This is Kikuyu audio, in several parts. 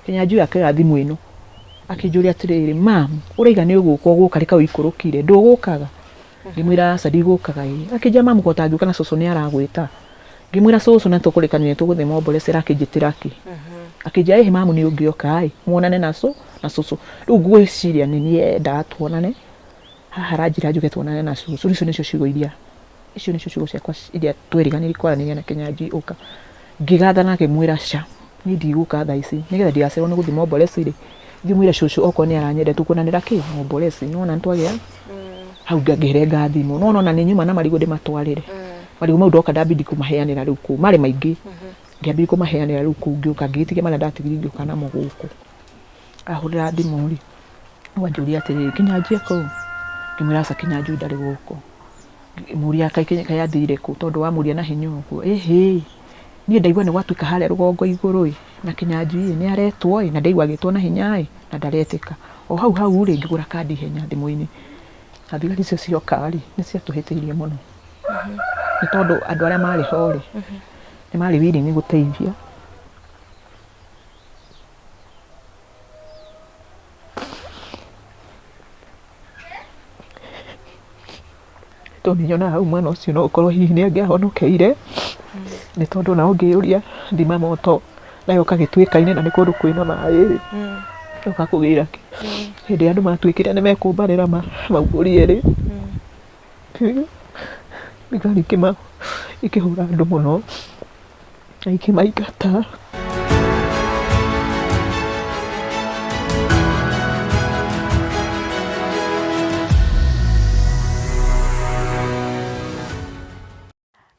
Kĩnyanjui akĩoya thimũ ĩno akĩnjũria atĩrĩrĩ, mam ũraiga nĩ ũgũka ũgũka rĩ kaĩ ũikũrũkire ndũgũkaga? Ngĩmwĩra aca ndigũkaga ĩ. Akĩnjĩra mamu ko ũtangĩũka na cũcũ nĩ aragwĩta. Ngĩmwĩra cũcũ na tũkũrĩkanĩire tũgũthiĩ Mombolesi arakĩnjĩtĩra kĩ? Akĩnjĩra ĩhĩ mamu nĩ ũngĩoka ĩ muonane na na cũcũ. Rĩu ngwĩciria nĩ niĩ endaga tuonane, haha aranjĩra njũke tuonane na cũcũ. Rĩu icio nĩcio ciugo iria icio nĩcio ciugo ciakwa iria tweriganĩire kwaranĩria na Kĩnyanjui ũka. Ngĩgathana ngĩmwĩra ca, niĩ ndigũka thaa ici nĩgetha ndigacererwo nĩ gũthiĩ Mombolesi rĩ, thiĩ ũmwĩre cũcũ okorwo nĩ aranyenda tũkuonanĩra kĩ Mombolesi. Nĩ wona nĩ twagĩa hau ngĩrenga thimũ. Nĩ wona ona nĩ nyuma na marigũ ndĩmatwarĩre. Marigũ mau ndoka ndambindi kũmaheanĩra rĩu kũu, marĩ maingĩ. Ngĩambia kũmaheanĩra rĩu kũu ngĩũka ngĩgĩtigia marĩa ndatigire ngĩũka namo gũkũ. Ahũrĩra thimũ rĩ, anjũria atĩrĩrĩ, Kĩnyanjui e kũu? Ngĩmwĩra aca Kĩnyanjui ndarĩ gũkũ. Ngĩmũria kaĩ athire kũ tondũ wamũria na hinya ũguo. Ĩhĩ, niĩ ndaigua nĩ gwatuĩka harĩa rũgongo igũrũ ĩ, na Kĩnyanjui ĩ, nĩ aretwo ĩ, na ndaigua agĩtwo na hinya ĩ, na ndaretĩka. O hau hau rĩ, ngĩgũra kandi ihenya thimũ-inĩ. Na thigari icio cioka rĩ, nĩ ciatũhĩtĩirie mũno. Nĩ tondũ andũ arĩa marĩ ho rĩ, nĩ marĩ willing gũteithia. Tondũ nyonaga hau mwana ũcio no ũkorwo hihi nĩ angĩahonokeire, nĩ tondũ ona ũngĩũria thima moto nayo ũkagĩtuĩka-inĩ na nĩ kũndũ kwĩna maĩ rĩ, ũgakũgĩra kĩ? Hĩndĩ ĩrĩa andũ matuĩkire nĩ mekũmbarĩra maumbũrie rĩ, thigari ikĩhũra andũ mũno na ikĩmaingata.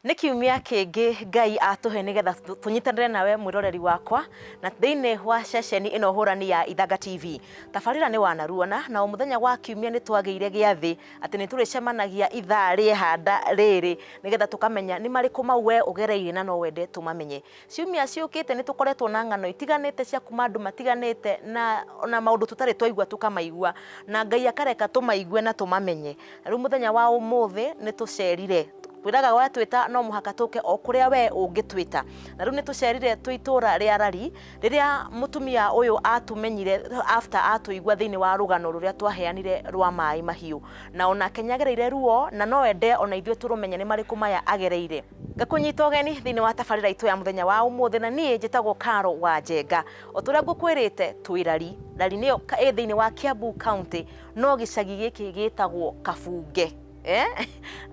Nĩ kiumia kĩngĩ Ngai atũhe nĩgetha tũnyitanĩre nawe mwĩroreri wakwa na thĩinĩ wa ceceni ĩno hũrani ya Ithanga TV. Tabarĩra nĩ wanaruona na o mũthenya wa kiumia nĩ twagĩire gĩathĩ atĩ nĩ tũrĩcemanagia ithaa rĩehanda rĩrĩ nĩgetha tũkamenya nĩ marĩkũ mau we ũgereire na no wende tũmamenye. Ciumia ciũkĩte nĩ tũkoretwo na ng'ano itiganĩte cia kuma andũ matiganĩte na ona maũndũ tũtarĩ twaigua tũkamaigua na Ngai akareka tũmaigue na tũmamenye. Na rĩu mũthenya wa ũmũthĩ nĩ tũcerire kwĩraga watwĩta no mũhaka tũke o kũrĩa we ũngĩtwĩta. Na rĩu nĩ tũcerire twĩ itũra rĩa Rari rĩrĩa mũtumia ũyũ atũmenyire after atũigua thĩinĩ wa rũgano rũrĩa twaheanire rwa maĩ mahiũ. Na onake nĩ agereire ruo na no ende ona ithuĩ tũrũmenye nĩ marĩkũ maya agereire. Ngakũnyita ũgeni thĩinĩ wa tabarĩra itũ ya mũthenya wa ũmũthĩ na niĩ njĩtagwo Caro wa Njenga. O ta ũrĩa ngũkwĩrĩte twĩ Rari. Rari nĩyo ĩ thĩinĩ wa Kiambu County no gĩcagi gĩkĩ gĩtagwo Kabunge. Eh?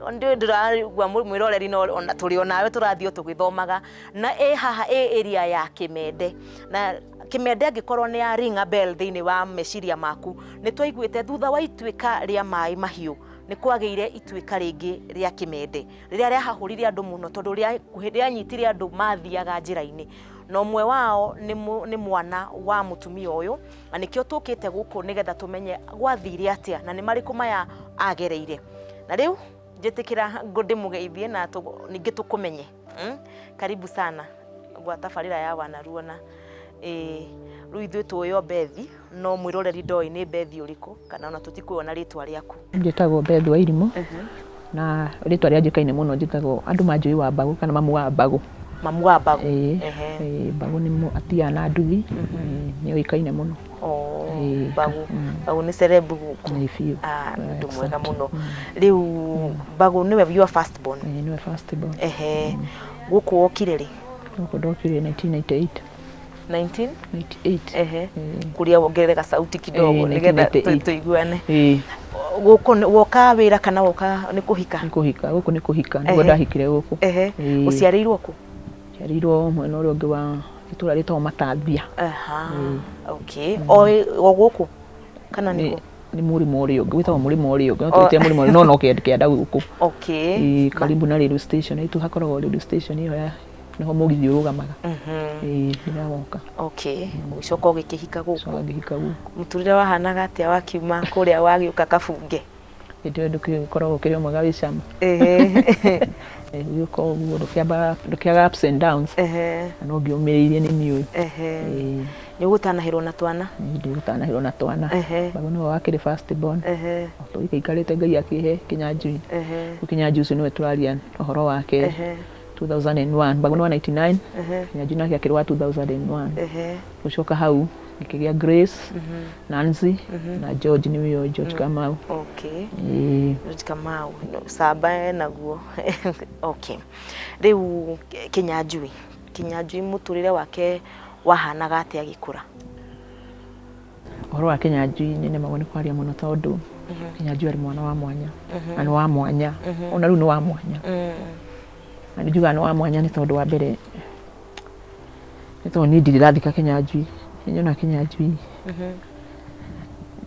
Ndiũĩ ndĩraigua mwĩroreri no ona tũrĩ o nawe tũrathiĩ o tũgĩthomaga na ĩ haha ĩ area ya Kĩmende na Kĩmende angĩkorwo nĩ ya ring a bell thĩinĩ wa meciria maku nĩ twaiguĩte thutha wa ituĩka rĩa maĩ mahiũ nĩ kwagĩire ituĩka rĩngĩ rĩa Kĩmende rĩrĩa rĩahahũrire andũ mũno tondũ rĩanyitire andũ mathiaga njĩra-inĩ na ũmwe wao nĩ mwana wa mũtumia ũyũ na nĩkĩo tũkĩte gũkũ nĩgetha tũmenye gwathire atĩa na nĩ marĩkũ maya agereire na rĩu njĩtĩkĩra ndĩmũgeithie na ningĩ tũkũmenye. Karibu sana gwa tabarĩra ya Wanaruona. Ĩĩ rĩu ithuĩ tũĩ o Bethi no mwĩroreri ndoĩ nĩ Bethi ũrĩkũ kana ona tũtikũĩ ona rĩtwa rĩaku. Njĩtagwo Beth Wairimũ na rĩtwa rĩa njĩkaine mũno njĩtagwo andũ manjũĩ wa Mbagũ kana mamu wa Mbagũ. Mamu wa Mbagũ. Ĩĩ, ĩĩ Mbagũ nĩ athiaga na nduthi, nĩ oĩkaine mũno. Oh, Mbagũ. Mbagũ nĩ celeb gũkũ. Ĩĩ biũ. Ah, nĩ ũndũ mwega mũno. Rĩu Mbagũ nĩwe your first born? Ĩĩ nĩwe first born. Ehe. Gũkũ wokire rĩ? Gũkũ ndokire 1998. 19? 98. Ehe. Kuria wongerere gacauti kidogo nigetha 1998. tuiguane. Ĩĩ. Gũkũ woka wĩra kana woka nĩ kũhika? Nĩ kũhika, gũkũ nĩ kũhika, nĩguo ndahikire gũkũ. Ehe. Ũciarĩirwo kũ? Njiarĩirwo mwena ũrĩa ũngĩ wa itũra rĩtagwo Matambia. Aha. Okay. O o gũkũ kana nĩ kũ? Nĩ mũrĩmo ũrĩa ũngĩ, wĩtagwo mũrĩmo ũrĩa ũngĩ, no tũwĩte mũrĩmo no no kĩanda gũkũ. Okay. Ĩĩ, karibu na railway station, itũ hakoragwo railway station ĩyo ya nĩho mũgithi ũrũgamaga. Ĩĩ, rĩrĩa woka. Okay. Ũgĩcoka ũgĩkĩhika gũkũ. Coka ngĩhika gũkũ. Mũtũrĩre wahanaga atĩa wakiuma kũrĩa wagĩũka Kabunge? Hĩndĩ ĩyo ndũgĩkoragwo ũkĩrĩ o mwega wĩ cama. Gũgĩũka ũguo ndũkĩambaga ndũkĩagaga ups and downs. Na no ngĩũmĩrĩirie nĩ niũĩ. Nĩ ũgũtanahĩrwo na twana? Niĩ ndigũtanahĩrwo na twana. Babu nĩwe wakĩrĩ first born. Tũikairĩte Ngai akĩhe Kĩnyanjui. Rĩu Kĩnyanjui ũcio nĩwe tũraria ũhoro wake 2001. Babu nĩ wa 99, Kĩnyanjui nake akĩrĩ wa 2001. Gũcoka hau Ngĩkĩgĩa Grace, Nancy na George nĩwe George Kamau. Okay. Ĩĩ. George Kamau no, camba naguo. Okay, rĩu Kinyanjui, Kinyanjui mũtũrĩre wake wahanaga atĩa agĩkũra? Ũhoro wa Kinyanjui nĩ nemagwo nĩ kwaria mũno tondũ Kinyanjui arĩ mwana wa mwanya na nĩ wa mwanya ona rĩu nĩ wa mwanya. Na nĩ njugaga nĩ wa mwanya nĩ tondũ wa mbere nĩ tondũ niĩ ndirĩ ndathika Kinyanjui. Nĩ nyonaga Kinyanjui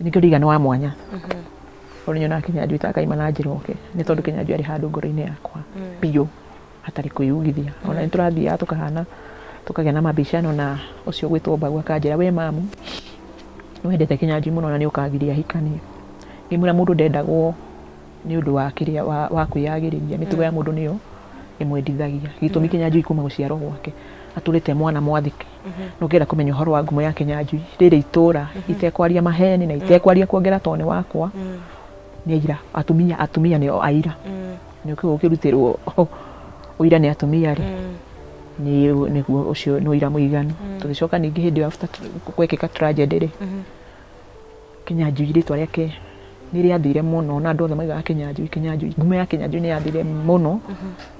nĩkĩo ndauga nĩ wa mwanya, tondũ nĩ nyonaga Kinyanjui ta kaima na njĩra oke nĩ tondũ Kinyanjui arĩ handũ ngoro-inĩ yakwa biũ hatarĩ kwĩyugithia. Ona nĩ tũrathiaga tũkahana tũkagĩa na mabicano na ũcio ũgwĩtwo Mbagu akanjĩra we mamu nĩ wendete Kinyanjui mũno na nĩ ũkagiria ahikanie. Ngĩmwĩra mũndũ ndendagwo nĩ ũndũ wa kĩrĩa wa kwĩyagĩrĩria, mĩtugo ya mũndũ nĩyo ĩmwendithagia. Gĩtũmi Kinyanjui kuma gũciarwo gwake atũrĩte mwana mwathĩki. Na ũngĩenda kũmenya ũhoro wa ngumo ya Kinyanjui rĩrĩ itũra itekwaria maheni na itekwaria kuongera tondũ nĩ wakwa nĩ aira atumia, atumia nĩo aira. Nĩ ũkĩrutĩrwo ũira nĩ atumia rĩ nĩguo ũcio nĩ ũira mũiganu. Tũgĩcoka ningĩ hĩndĩ ĩyo after gwekĩka tragedy rĩ, Kinyanjui rĩtwa rĩake nĩ rĩathire mũno na andũ othe maugaga Kinyanjui, Kinyanjui. Ngumo ya Kinyanjui nĩ yathire mũno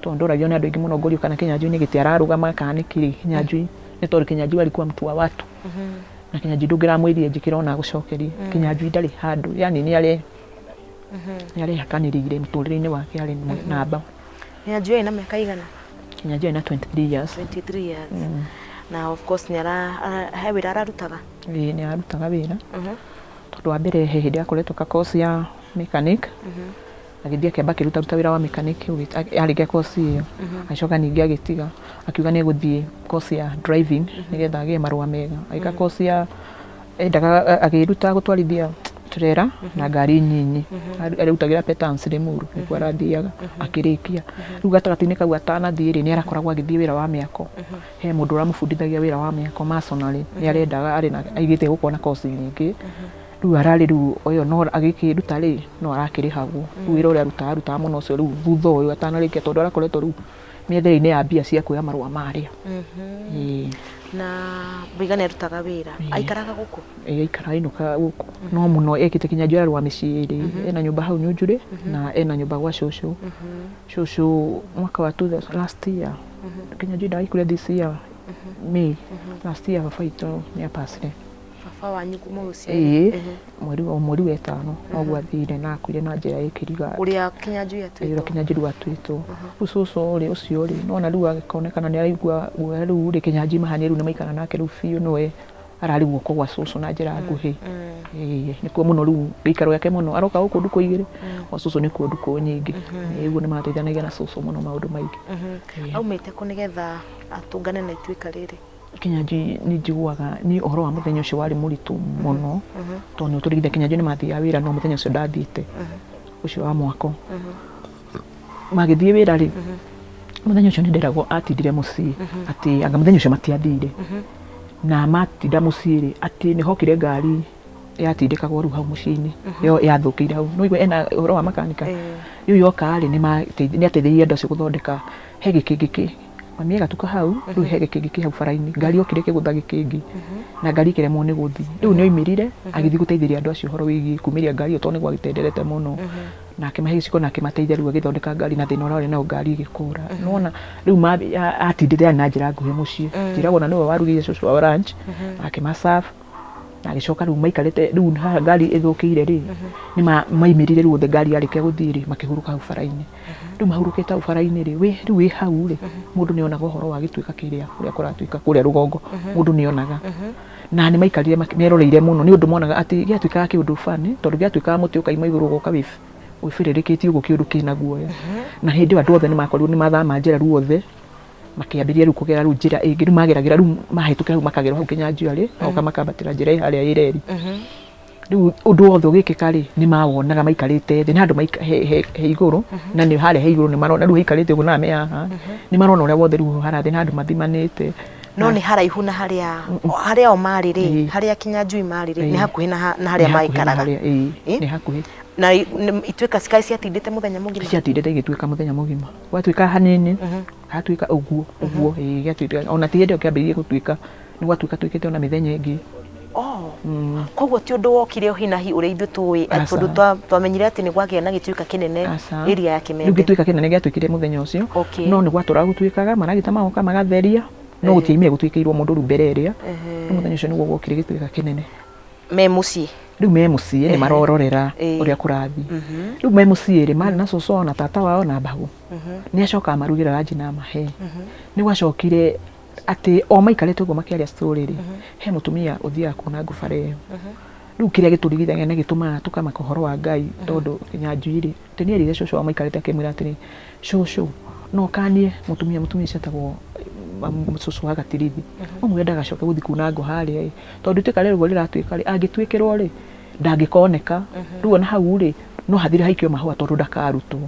tondũ ndoragio nĩ andũ aingĩ mũno ngorio kana Kinyanjui nĩ gĩtĩ ararũgama kana nĩ kĩĩ. Kinyanjui nĩ tondũ Kinyanjui alikuwa mtu wa watu na Kinyanjui ndũngĩramwĩrire njĩkĩra ona agũcokerie. Kinyanjui ndarĩ handũ yani nĩ arehakanĩrĩire mũtũrĩre-inĩ wake arĩ namba. Kinyanjui arĩ na mĩaka igana? Kinyanjui arĩ na 23 years. 23 years. Na of course nĩ ara he wĩra ararutaga? Ĩĩ nĩ ararutaga wĩra. Tondũ wa mbere he hĩndĩ akoretwo ka course ya mechanic. Agĩthiĩ akĩamba akĩrutaruta wĩra wa mechanic arĩkia course ĩyo. Agĩcoka ningĩ agĩtiga akiuga nĩ egũthiĩ course ya driving nĩgetha agĩe marũa mega. Agĩka course ya endaga akĩĩruta gũtwarithia trailer na ngari nyinyi. Arutagĩra Petance Limuru nĩkuo arathiaga akĩrĩkia. Rĩu gatagatĩ-inĩ kau atanathiĩ rĩ nĩ arakoragwo agĩthiĩ wĩra wa mĩako. He mũndũ ũramũbundithagia wĩra wa mĩako masonry. Nĩ arendaga arĩ na aigĩte gũkorwo na course nyingĩ. Rĩu ararĩ rĩu ũyũ no agĩkĩruta rĩ no arakĩrĩhagwo. Rĩu wĩra ũrĩa arutaga arutaga mũno ũcio rĩu thutha ũyũ atanarĩkia tondũ arakoretwo rĩu mĩethere-inĩ ya mbia cia kuoya marũa marĩa. Ĩĩ. Na Waiga nĩ arutaga wĩra. Aikaraga gũkũ? Ĩĩ aikaraga ainũkaga gũkũ. No mũno ekĩte Kinyanjui ararũa mĩciĩ ĩrĩ. Ena nyũmba hau Nyunjurĩ na ena nyũmba gwa cũcũ. Cũcũ mwaka wa last year Kinyanjui ndagĩkuire this year May. Last year baba witũ nĩ apacire. Baba wanyu kuma ũciari? Ĩĩ mweri wa ĩtano noguo athire na akuire na njĩra ĩkĩriga. Ũrĩa Kinyanjui atuĩtwo? Ũrĩa Kinyanjui atuĩtwo. Rĩu cũcũ rĩ ũcio rĩ nĩwona rĩu agĩkonekana nĩ araigua guoya rĩu rĩ Kinyanjui mahanie rĩu nĩ maikara nake rĩu biũ nĩwe ararĩ guoko gwa cũcũ na njĩra nguhĩ. Ĩĩ nĩkuo mũno rĩu gĩikaro gĩake mũno aroka gũkũ ndukũ igĩrĩ gwa cũcũ nĩkuo ndukũ nyingĩ. Ĩĩ ũguo nĩ mateithanagia na cũcũ mũno maũndũ maingĩ. Aumĩte kũ nĩgetha atũngane na ituĩka rĩrĩ? Kinyanjui nĩ njiguaga niĩ ũhoro wa mũthenya ũcio warĩ mũritũ mũno tondũ nĩ ũtũrigitha Kinyanjui nĩ mathiaga wĩra no mũthenya ũcio ndathiĩte ũcio wa mwako. Magĩthiĩ wĩra rĩ mũthenya ũcio nĩ nderagwo atindire mũciĩ atĩ anga mũthenya ũcio matiathire na matinda mũciĩ rĩ atĩ nĩ hokire ngari yatindĩkagwo rĩu hau mũciĩ-inĩ yo yathũkĩire hau no igua ena ũhoro wa makanika rĩu yoka rĩ nĩ ateithirie andũ acio gũthondeka he gĩkĩngĩ kĩ mami agatuka hau rĩu he gĩkĩngĩ kĩ hau bara-inĩ ngari yokire ĩkĩgũtha gĩkĩngĩ na ngari ĩkĩremwo nĩ gũthiĩ rĩu nĩ oimĩrire agĩthiĩ gũteithĩrĩria andũ acio ũhoro wĩgiĩ kumĩria ngari ĩyo tondũ nĩ gwagĩtenderete mũno na akĩmahe gĩciko na akĩmateithia rĩu agĩthondeka ngari na thĩna ũrĩa warĩ nayo ngari ĩgĩkũra. Nĩwona rĩu atindĩte na njĩra nguhĩ mũciĩ njĩragwo ona nĩwe warugĩire cũcũ wao lunch akĩma serve na agĩcoka rĩu maikarĩte rĩu haha ngari ĩthũkĩire rĩ nĩ maimĩrire rĩu othe ngari yarĩkia gũthiĩ rĩ makĩhurũka hau bara-inĩ. Rĩu mahurũkĩte hau bara-inĩ rĩ rĩu wĩ hau rĩ mũndũ nĩ onaga ũhoro wa gĩtuĩka kĩrĩa ũrĩa kũratuĩka kũrĩa rũgongo mũndũ nĩ onaga. Na nĩ maikarire meroreire mũno nĩ ũndũ monaga atĩ gĩatuĩkaga kĩũndũ funny tondũ gĩatuĩkaga mũtĩ ũkaima igũrũ ũgoka wĩbĩrĩrĩkĩtie ũguo kĩũndũ kĩna guoya. Na hĩndĩ ĩyo andũ othe nĩ makorirwo nĩ mathama njĩra rĩu othe makĩambĩrĩria rĩu kũgera rĩu njĩra ĩngĩ rĩu mageragĩra rĩu mahĩtũkĩra rĩu makagera hau Kinyanjui arĩ magoka makambatĩra njĩra ĩ harĩa ĩ reri. Rĩu ũndũ wothe ũgĩkĩka rĩ nĩ mawonaga maikarĩte thĩ nĩ handũ he igũrũ na nĩ harĩa he igũrũ nĩ marona rĩu haikarĩte ũguo na me haha nĩ marona ũrĩa wothe rĩu harathiĩ nĩ handũ mathimanĩte. No nĩ haraihu na harĩa harĩa o marĩ rĩ harĩa Kinyanjui marĩ rĩ nĩ hakuhĩ na harĩa maikaraga. Nĩ hakuhĩ. Na ituĩka cikaĩ ciatindĩte mũthenya mũgima? Ciatindĩte igĩtuĩka mũthenya mũgima. Gwatuĩka hanini hatuĩka ũguo ũguo ĩĩ gĩatuĩka ona ti hĩndĩ ĩyo kĩambĩrĩirie gũtuĩka nĩ gwatuĩka tuĩkĩte ona mĩthenya ĩngĩ. Koguo ti ũndũ wokire o hinahi ũrĩa ithuĩ tũĩ Aca. tondũ twamenyire atĩ nĩ gwagĩa na gĩtuĩka kĩnene Aca. area ya Rĩu Kĩmende. gĩtuĩka kĩnene gĩatuĩkire mũthenya ũcio. No nĩ gwatũraga gũtuĩkaga maragita magoka magatheria, no gũtiaimire gũtuĩkĩirwo mũndũ rĩu mbere ĩrĩa. No mũthenya ũcio nĩguo gwokire gĩtuĩka kĩnene. Me mũciĩ. Rĩu me mũciĩ nĩ marororera ũrĩa kũrathiĩ. Rĩu me mũciĩ rĩ, marĩ na cũcũ wao na tata wao na mbagũ. Nĩ acokaga amarugĩra ranji na amahe. Nĩ gwacokire atĩ o maikarĩte ũguo makĩaria story rĩ, he mũtumia ũthiaga kuona ngũbara ĩyo. Rĩu kĩrĩa gĩtũrigithagia na gĩtũmaga tũkamaka ũhoro wa Ngai tondũ Kĩnyanjui rĩ, atĩ nĩ erire cũcũ wao maikarĩte akĩmwĩra atĩrĩ, cũcũ no ũkanie mũtumia, mũtumia ũcio etagwo cũcũ wa Gatirithi, ũmwĩre ndagacoke gũthiĩ kuna ngũ harĩa ĩ, tondũ ituĩka rĩrĩ ũguo rĩratuĩka rĩ, angĩtuĩkĩrwo rĩ, ndangĩkoneka. Rĩu ona hau rĩ, no hathire haikio mahũa tondũ ndakarutwo.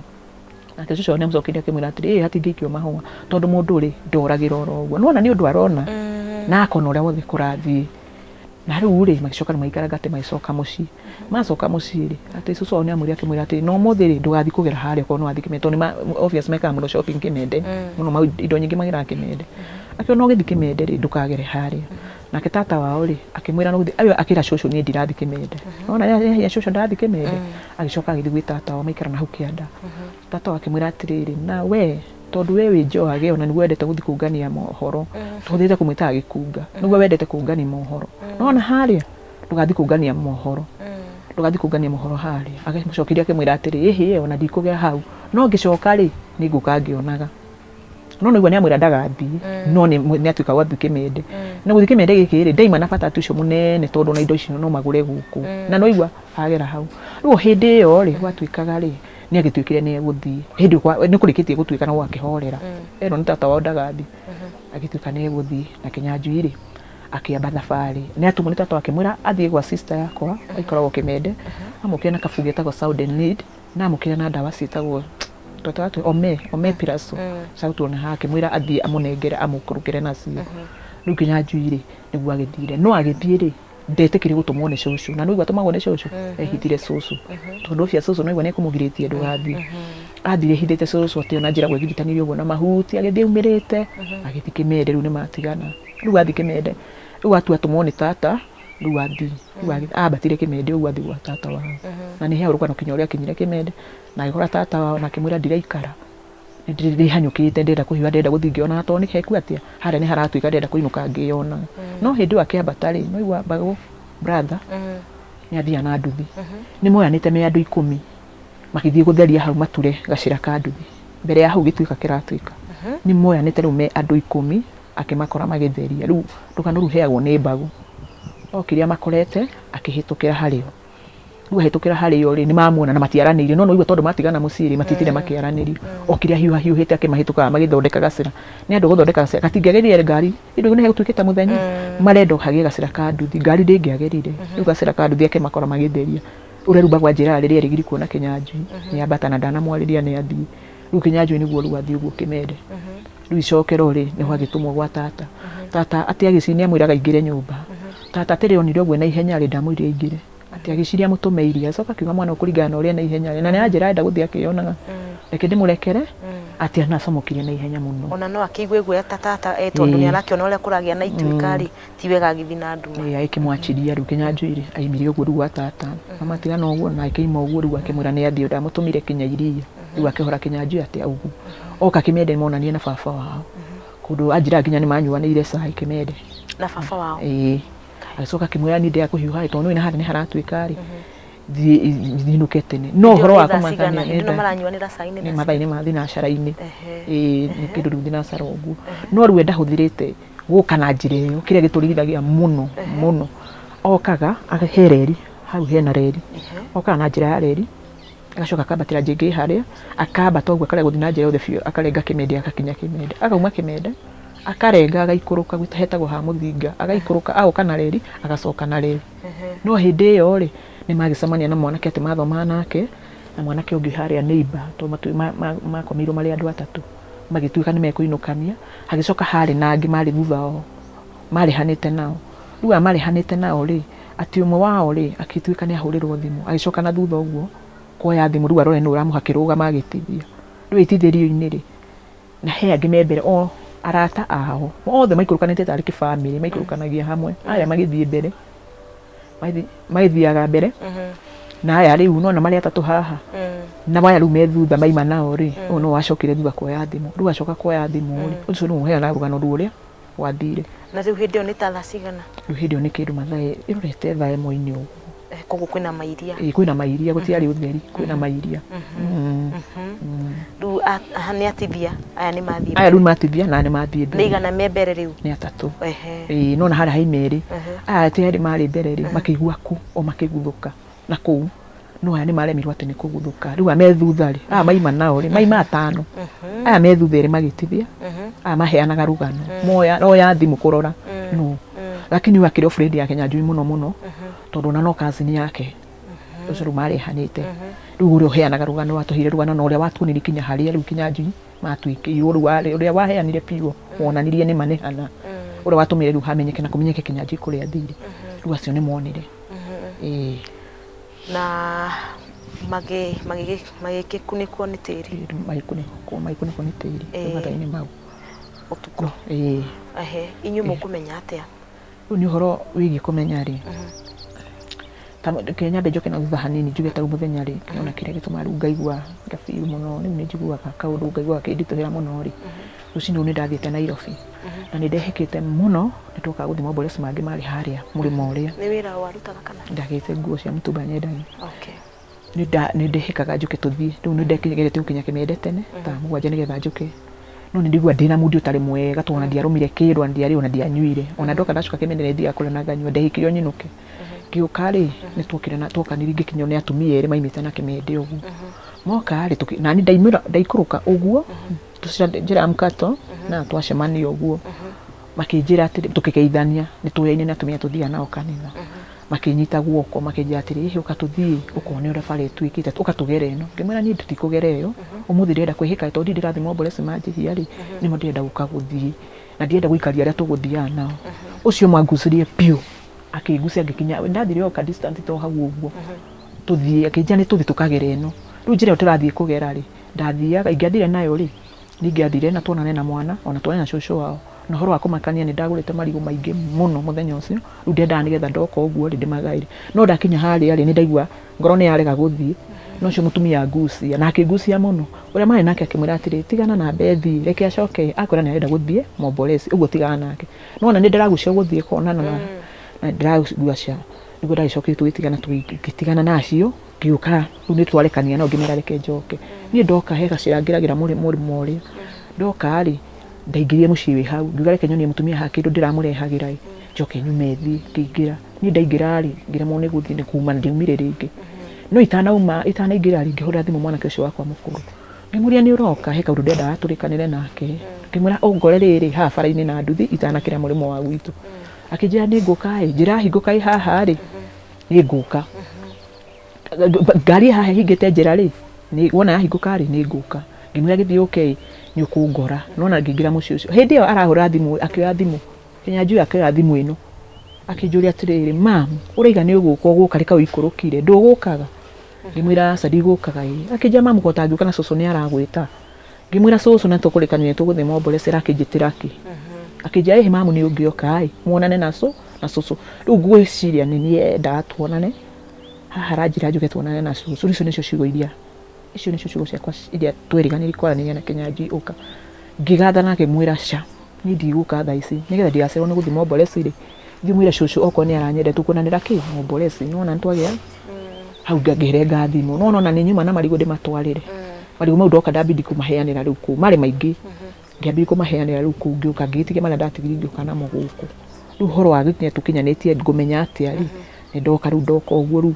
Nake cũcũ wao nĩamũcokeirie akĩmwĩra atĩrĩ, ĩ hatingĩikio mahũa tondũ mũndũ rĩ, ndoragĩra oro ũguo. Nĩwona nĩ ũndũ arona na akona ũrĩa wothe kũrathiĩ. Na rĩu rĩ, magĩcoka nĩ maikaranga atĩ magĩcoka mũciĩ. Macoka mũciĩ rĩ, atĩ cũcũ wao nĩamwĩrire akĩmwĩra atĩrĩ, na ũmũthĩ rĩ, ndũgathiĩ kũgera harĩa okorwo nĩ wathiĩ Kĩmende, tondũ obvious mekaga mũno shopping Kĩmende, mũno indo nyingĩ mageraga Kĩmende. Akĩona ũgĩthiĩ Kĩmende rĩ, ndũkagere harĩa. Nake tata wao rĩ, akĩmwĩra no gũthiĩ, akĩra cũcũ niĩ ndirathiĩ Kĩmende. Nĩwona nĩahia cũcũ ndarathiĩ Kĩmende? Agĩcoka agĩthiĩ gwĩ tata wao maikara na hau kĩanda. Tata wao akĩmwĩra atĩrĩrĩ, na we tondũ we wĩ njoage ona nĩguo wendete gũthiĩ kũngania mohoro, tũhũthĩrĩte kũmwĩtaga gĩkunga, nĩguo wendete kũngania mohoro. Nĩwona harĩa, ndũgathiĩ kũngania mohoro. Ndũgathiĩ kũngania mohoro harĩa. Agĩmũcokeria akĩmwĩra atĩrĩ, ĩhĩ ona ndikũgera hau. No ngĩcoka rĩ, nĩngũka ngĩonaga. No nĩguo nĩamwĩra ndagathiĩ, no nĩatuĩka gwa gũthiĩ Kĩmende. Na gũthiĩ Kĩmende gĩkĩ rĩ, ndaima na bata ti ũcio mũnene tondũ ona indo icio no magũre gũkũ. Na no igua agera hau. Rĩu o hĩndĩ ĩyo rĩ, gwatuĩkaga rĩ, nĩ agĩtuĩkire nĩ egũthiĩ. Hĩndĩ ĩyo nĩ kũrĩkĩtie gũtuĩka na gwakĩhorera. Erwo nĩ tata wao ndagathiĩ. Agĩtuĩka nĩ egũthiĩ na Kĩnyanjui rĩ, akĩamba thabarĩ. Nĩ atũmwo nĩ tata wake akĩmwĩra athiĩ gwa sister yakwa aikaragwo Kĩmende, amũkĩre na kabuku getagwo Sound and Need, na amũkĩre na ndawa ciĩtagwo ome omeprazole carutwo na haha, akĩmwĩra athiĩ amũnengere amũkũrũkĩre nacio. Rĩu Kĩnyanjui rĩ, nĩguo agĩthire. No agĩthiĩ rĩ, ndetĩkĩrie gũtũmwo nĩ cũcũ. Na nĩũigua atũmagwo nĩ cũcũ? Ehithire cũcũ. Tondũ obvious cũcũ nĩaigua nĩekũmũgirĩtie ndũgathiĩ. Athire ehithĩte cũcũ atĩ ona njĩra gwegiritanĩria ũguo na mahuti, agĩthiĩ aumĩrĩte, agĩthiĩ Kĩmende rĩu nĩmatigana. Rĩu athiĩ Kĩmende, rĩu atua atũmwo nĩ tata, rĩu athiĩ. Rĩu ambatire Kĩmende ũguo athiĩ gwa tata wao. Na nĩ heagwo rũgano kinya ũrĩa akinyire Kĩmende, na agĩkora tata wao na akĩmwĩra ndiraikara. Nĩndĩhanyũkĩte ndĩrenda kũhiũha ndĩrenda gũthiĩ ngĩonaga tondũ nĩ heku atĩa, harĩa nĩ haratuĩka ndĩrenda kũinũka ngĩyonaga. No hĩndĩ ĩyo akĩambata rĩ, nĩwaigua Mbagũ brother nĩ athiaga na nduthi. Nĩ moyanĩte me andũ ikũmi magĩthiĩ gũtheria hau mature gacĩra ka nduthi. Mbere ya hau gĩtuĩka kĩratuĩka. Nĩ moyanĩte rĩu me andũ ikũmi akĩmakora magĩtheria. Rĩu rũgano rũu heagwo nĩ Mbagũ. Okire amakorete akĩhĩtũkĩra harĩo. Rĩu ahĩtũkĩra harĩo rĩ, nĩ mamuona na matiaranĩirie. No nĩwaigua tondũ matigana mũciĩ rĩ, matitinda makĩaranĩria. Okire ahiũhahiũhĩte akĩmahĩtũkaga magĩthondeka gacĩra. Nĩ andũ gũthondeka gacĩra, gatingĩagerire ngari, rĩu nĩ hegũtuĩkĩte mũthenya. Marenda hagĩe gacĩra ka nduthi, ngari ndĩngĩagerire. Rĩu gacĩra ka nduthi akĩmakora magĩtheria. Ũrĩa rĩu Mbagũ anjĩraga rĩrĩa erĩgire kuona Kĩnyanjui, nĩ ambata na ndanamwarĩria nĩ athiĩ. Rĩu Kĩnyanjui nĩguo rĩu athiĩ ũguo Kĩmende. Rĩu icokero rĩ, nĩho agĩtũmwo gwa tata. Tata atĩ agĩciria nĩ amwĩraga aingĩre nyũmba. Tata atĩ rĩrĩa onire ũguo na ihenya rĩ, ndamwĩrire aingĩre. Atĩ agĩciria amũtũme iria. Agĩcoka akiuga mwana ũyũ kũringana na ũrĩa na ihenya rĩ, na nĩ aranjĩra arenda gũthiĩ akĩyonaga. Reke ndĩmũrekere, atĩ anacomokire na ihenya mũno. Ona no akĩigue guoya ta tata tondũ nĩ arakĩona ũrĩa kũragĩa na ituĩka rĩ, ti wega agĩthiĩ na nduma. Ĩĩ agĩkĩmwachiria rĩu Kĩnyanjui rĩ, aimire ũguo rĩu gwa tata. Matigana ũguo na akĩima ũguo rĩu akĩmwĩra nĩ athiĩ, ndamũtũmire kinya iria. Rĩu akĩhora Kĩnyanjui atĩa ũguo. Oka Kĩmende monanire na baba wao. Kũndũ anjĩraga nginya nĩ manyuanĩire cai Kĩmende. Na baba wao? Ĩĩ. Agĩcoka akĩmwĩra niĩ ndĩrenda kũhiũha ĩ, tondũ nĩũĩ na harĩa nĩ haratuĩka rĩ, thiĩ nyinũke tene. No ũhoro wa kũmakania nĩ thaa maranyuanĩra cai nĩ mathaa-inĩ ma thinacara-inĩ. Ĩĩ nĩ kĩndũ rĩu thinacara ũguo. No rĩu we ndahũthĩrĩte gũka na njĩra ĩyo, kĩrĩa gĩtũrigithagia mũno mũno. Okaga he reri, hau hena reri. Okaga na njĩra ya reri, agacoka akambatĩra njĩngĩ harĩa, akambata ũguo akarega gũthiĩ na njĩra yothe biũ, akarenga Kĩmende agakinya Kĩmende. Akauma Kĩmende, akarenga agaikũrũka hetagwo ha Mũthinga, agaikũrũka agoka na reri, agacoka na reri. No hĩndĩ ĩyo rĩ, nĩ magĩcemania na mwanake atĩ mathomaga nake, na mwanake ũngĩ harĩa neighbor, tondũ makomeirwo marĩ andũ atatũ. Magĩtuĩka nĩ mekũinũkania, hagĩcoka harĩ na angĩ marĩ thutha wao, marĩhanĩte nao. Rĩu aya marĩhanĩte nao rĩ, atĩ ũmwe wao rĩ, agĩtuĩka nĩ ahũrĩrwo thimũ, agĩcoka na thutha ũguo, kuoya thimũ rĩu arore nũ ũramũha akĩrũgama agĩtithia. Rĩu ĩtithĩrio-inĩ rĩ, na he angĩ me mbere o arata ao, othe maikũrũkanĩtie tarĩ kĩbamĩrĩ, maikũrũkanagia hamwe, aya magĩthiĩ mbere. Magĩthiaga mbere na aya rĩu nona marĩ atatũ haha na aya rĩu me thutha maima nao rĩ, ũyũ no wacokire thutha kuoya thimũ. Rĩu acoka kuoya thimũ rĩ, ũcio nĩwe ũheanaga rũgano rũu ũrĩa gwathire. Na rĩu hĩndĩ ĩyo nĩ ta thaa cigana? Rĩu hĩndĩ ĩyo nĩ kĩndũ mathaa ĩrorete thaa ĩmwe-inĩ ũguo. Koguo kwĩna mairia. Ĩĩ, kwĩna mairia, gũtiarĩ ũtheri, kwĩna mairia. Rĩu nĩ atithia aya nĩ mathiĩ. Aya rĩu matithia na nĩ mathiĩ mbere. Nĩ igana me mbere rĩu? Nĩ atatũ. Ĩĩ, nona harĩa haima erĩ. Aya ti erĩ marĩ mbere rĩ, makĩigua ku o makĩguthũka na kũu. No aya nĩ maremirwo atĩ nĩ kũguthũka. Rĩu aya me thutha rĩ, aya maima nao rĩ, maima atano. Aya me thutha erĩ magĩtithia, aya maheanaga rũgano. Moya oya thimũ kũrora no. Lakini ũyũ akĩrĩ o friend ya Kĩnyanjui mũno mũno, tondũ ona no cousin yake. Ũcio rĩu marehanĩte. Rĩu ũrĩa ũheanaga rũgano watũheire rũgano na ũrĩa watuonirie kinya harĩa rĩu Kĩnyanjui matuĩkĩirwo rĩu ũrĩa waheanire biũ wonanirie nĩ ma nĩ hana. Ũrĩa watũmire rĩu hamenyeke na kũmenyeke Kĩnyanjui kũrĩa athire. Rĩu acio nĩ monire. Ĩĩ. Na magĩgĩkunĩkwo nĩ tĩri. Magĩkunĩkwo nĩ tĩri rĩu mathaa-inĩ mau. Ũtukũ. Ĩĩ. Ehe, inyuĩ mũkũmenya atĩa? Rĩu nĩ ũhoro wĩgiĩ kũmenya rĩ, reke nyambe njoke na thutha hanini njuge ta rĩu mũthenya rĩ, ona kĩrĩa gĩtũmaga rĩu ngaigua ngabeel mũno, rĩu nĩ njiguaga kaũndũ ngaigua gakĩnditũhĩra mũno rĩ, rũcinĩ rũu nĩ ndathiĩte Nairobi na nĩ ndehĩkĩte mũno, nĩ twokaga gũthiĩ maomboreco mangĩ marĩ harĩa mũrĩmo ũrĩa. Nĩ wĩra warutaga kana? Ndagĩte nguo cia mũtumba nyendagia. Okay. Nĩ ndehĩkaga njũke tũthiĩ, rĩu nĩ ndegeretie gũkinya Kĩmende tene thaa 7 nĩgetha njũke. No nĩ ndiguaga ndĩna mood ũtarĩ mwega tondũ ona ndiarũmire kĩndũ, ona ndiarĩire, ona ndianyuire. Ona ndoka ndacoka Kĩmende nĩ thiaga kũrĩa na nganyua, ndehĩkire o nyinũke. Ngĩũka rĩ, nĩ twokire na twokanire ngĩkinywo nĩ atumia erĩ maimĩte na Kĩmende ũguo. Moka rĩ, nani ndaimĩra ndaikũrũka ũguo, tũcĩra njĩra ya mkato na twacemania ũguo. Makĩnjĩra atĩrĩ, tũkĩgeithania, nĩ tũyaine na atumia tũthiaga nao kanitha. Makĩnyita guoko makĩnjĩra atĩrĩ, ĩhĩ ũka tũthiĩ ũkone ũrĩa bara ĩtuĩkĩte, ũka tũgere ĩno. Ngĩmwĩra niĩ tũtikũgera ĩyo, ũmũthĩ ndĩrenda kwĩhĩka tondũ ndirĩ ndĩrathiĩ maomboreco manjĩhia rĩ, nĩmo ndĩrenda gũka gũthiĩ. Na ndirenda gũikaria arĩa tũgũthiaga nao. Ũcio ũmwe angucirie biũ, akĩngucia ngĩkinya, ndathire o ka distance to hau ũguo, tũthiĩ, akĩnjĩra nĩ tũthiĩ tũkagere ĩno. Rĩu njĩra ĩyo tũrathiĩ kũgera rĩ, ndathiaga, ingĩathire nayo rĩ, nĩ ingĩathire na tuonane na mwana, ona tuonane na cũcũ wao. Na ũhoro wa kũmakania nĩ ndagũrĩte marigũ maingĩ mũno mũthenya ũcio, rĩu ndendaga nĩgetha ndoka ũguo rĩ ndĩmagaĩre. No ndakinya harĩa rĩ, nĩ ndaigua ngoro nĩ yarega gũthiĩ, no ũcio mũtumia angucia, na akĩngucia mũno. Ũrĩa marĩ nake akĩmwĩra atĩrĩ, tigana na Bethi, reke acoke, akwĩra nĩ arenda gũthiĩ Mombolesi, ũguo tigana nake. No ona nĩ ndĩragucio gũthiĩ kuonana na ndĩragucia, nĩguo ndagĩcokire tũgĩtigana, tũgĩtigana na acio, ngĩũka, rĩu nĩ twarekania nao ngĩmera reke njoke. Niĩ ndoka he gacĩra ngeragĩra mũrĩmo ũrĩa, ndoka rĩ, ndaingĩrire mũciĩ wĩ hau, ngiuga reke nyonie mũtumia haha kĩndũ ndĩramũrehagĩra ĩ, njoke nyume thiĩ, ngĩingĩra. Niĩ ndaingĩra rĩ, ngĩremwo nĩ gũthiĩ nĩ kuma ndiaumire rĩngĩ. No itanauma, itanaingĩra rĩ, ngĩhũrĩra thimũ mwanake ũcio wakwa mũkũrũ. Ngĩmũria nĩ ũroka, he kaũndũ ndendaga tũrĩkanĩre nake. Ngĩmwĩra ũngore rĩrĩ haha bara-inĩ na nduthi itanakĩra mũrĩmo wa gwitũ. Akĩnjĩra nĩ ngũka ĩ, njĩra hingũka ĩ haha rĩ, nĩ ngũka. Ngari ĩ haha ĩhingĩte njĩra rĩ, wona yahingũka rĩ, nĩ ngũka. Ngĩmwĩra gĩthiĩ ũke ĩ, nĩ ũkũngora. Nĩwona ngĩingĩra mũciĩ ũcio. Hĩndĩ ĩyo arahũra thimũ, akĩoya thimũ, Kĩnyanjui akĩoya thimũ ĩno, akĩnjũria atĩrĩrĩ, mam, ũraiga nĩ ũgũka ũgũka rĩ kaĩ ũikũrũkire, ndũgũkaga? Ngĩmwĩra aca ndigũkaga ĩ. Akĩnjĩra mamu ko ũtangĩũka na cũcũ nĩ aragwĩta. Ngĩmwĩra cũcũ na tũkũrĩkanĩire tũgũthiĩ Mombolesi arakĩnjĩtĩra kĩ? Akĩnjĩra ĩhĩ mamu nĩ ũngĩoka ĩ, muonane na cũcũ. Rĩu ngwĩciria nĩ niĩ endaga tuonane, haha aranjĩra njũke tuonane na cũcũ. Rĩu icio nĩcio ciugo iria, icio nĩcio ciugo ciakwa iria twerĩganĩire kwaranĩria na Kĩnyanjui ũka. Ngĩgathana ngĩmwĩra ca, niĩ ndigũka thaa ici, nĩgetha ndigacererwo nĩ gũthiĩ Mombolesi rĩ, thiĩ ũmwĩre cũcũ okorwo nĩ aranyenda tũkuonanĩra kĩ? Mombolesi. Nĩwona nĩtwagĩa hau ngĩrenga thimũ. Nĩwona ona nĩ nyuma na marigũ ndĩmatwarĩre. Marigũ mau ndoka ndambindi kũmaheanĩra rĩu kũu, marĩ maingĩ. Ngĩambia kũmaheanĩra rĩu kũu ngĩũka ngĩgĩtigia marĩa ndatigire ngĩũka namo gũkũ. Rĩu ũhoro wa gũkinya tũkinyanĩtie ngũmenya atĩa rĩ, nĩ ndoka rĩu ndoka ũguo rĩu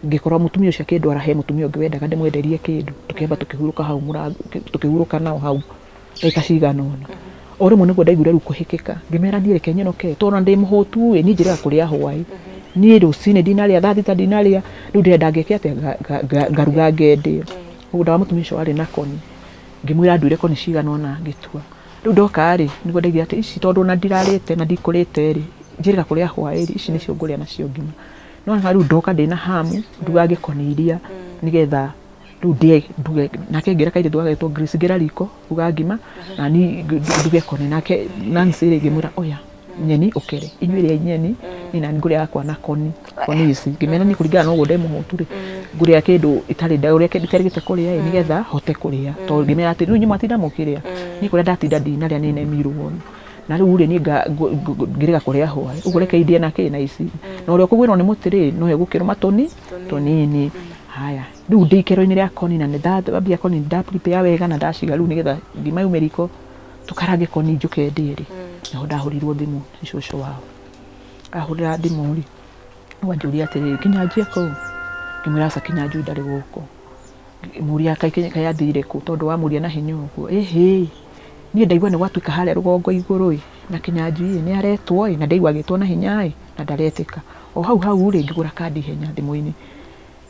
ngĩkora mũtumia ũcio akĩndwara he mũtumia ũngĩ wendaga ndĩmwenderie kĩndũ, tũkĩamba tũkĩhurũka hau mũrango, tũkĩhurũka nao hau ndagĩka cigana ũna. O rĩmwe nĩguo ndaiguire rĩu kũhĩkĩka, ngĩmera niĩ reke nyinũke, tondũ ona ndĩ mũhũtu ĩ, niĩ njĩrĩga kũrĩa hwaĩ. Niĩ rũcinĩ ndinarĩa, thaa thita ndinarĩa, rĩu ndĩrenda ngeke atĩa, ngaruga ngendĩo. Mũgũnda wa mũtumia ũcio warĩ na koni, ngĩmwĩra nduĩre koni cigana ũna, ngĩtua. Rĩu ndoka rĩ, nĩguo ndaiguire atĩ ici tondũ ona ndirarĩte na ndikũrĩte rĩ, njĩrĩga kũrĩa hwaĩ rĩ, ici nĩcio ngũrĩa nacio ngima. Nĩwona rĩu ndoka ndĩna hamu, ndugange koni iria, nĩgetha rĩu ndĩe nduge. Nake ngĩra kairĩtu gagetwo Grace, ingĩra riko ruga ngima, na niĩ nduge koni. Nake Nancy rĩ, ngĩmwĩra oya nyeni ũkere, inyuĩ rĩai nyeni, Niĩ nani ngũrĩaga kwa na koni koni ici ngĩmera niĩ kũringana na ũguo ndĩ mũhũtu rĩ, ngũrĩa kĩndũ itarĩ ũrĩa kĩndũ itarĩgĩte kũrĩa ĩ, nĩgetha hote kũrĩa, tondũ ngĩmera atĩ rĩu inyuĩ mwatinda mũkĩrĩa, niĩ kũrĩa ndatinda ndinarĩa nĩ nemirwo, na rĩu rĩ niĩ ngĩrega kũrĩa hwaĩ ũguo, reke ndĩe na kĩ na ici, na ũrĩa ũkũgwĩrwo nĩ mũtĩ rĩ, nowe ũgũkĩrũma tũni tũnini. Haya, rĩu ndĩ ikero-inĩ rĩa koni na nĩ ndambia koni, nda prepare wega na ndaciga rĩu nĩgetha ngima yume riko tũkarange koni njũke ndĩe rĩ, nĩho ndahũrĩirwo thimũ nĩ cũcũ wao. Ahũrĩra thimũ rĩ, rĩu anjũria atĩrĩrĩ, Kĩnyanjui e kũu? Ngĩmwĩra aca Kĩnyanjui ndarĩ gũkũ. Ngĩmũria kaĩ athire kũ tondũ wamũria na hinya ũguo. Ĩhĩ, niĩ ndaigua nĩ gwatuĩka harĩa rũgongo igũrũ ĩ, na Kĩnyanjui ĩ, nĩ aretwo ĩ, na ndaigua agĩtwo na hinya ĩ, na ndaretĩka. O hau hau rĩ, ngĩgũra kandi ihenya thimũ-inĩ,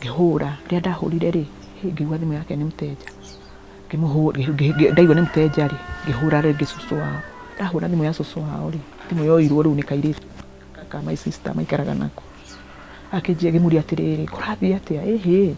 ngĩhũra. Rĩrĩa ndahũrire rĩ, ngĩigua thimũ yake nĩ mũteja. Ndaigua nĩ mũteja rĩ, ngĩhũra rĩngĩ cũcũ wao. Ndahũra thimũ ya cũcũ wao rĩ, thimũ yoirwo rĩu nĩ kairĩtu ka my sister maikaraga nako. Akĩnjia ngĩmũria atĩrĩrĩ, kũrathiĩ atĩa? Ĩhĩ,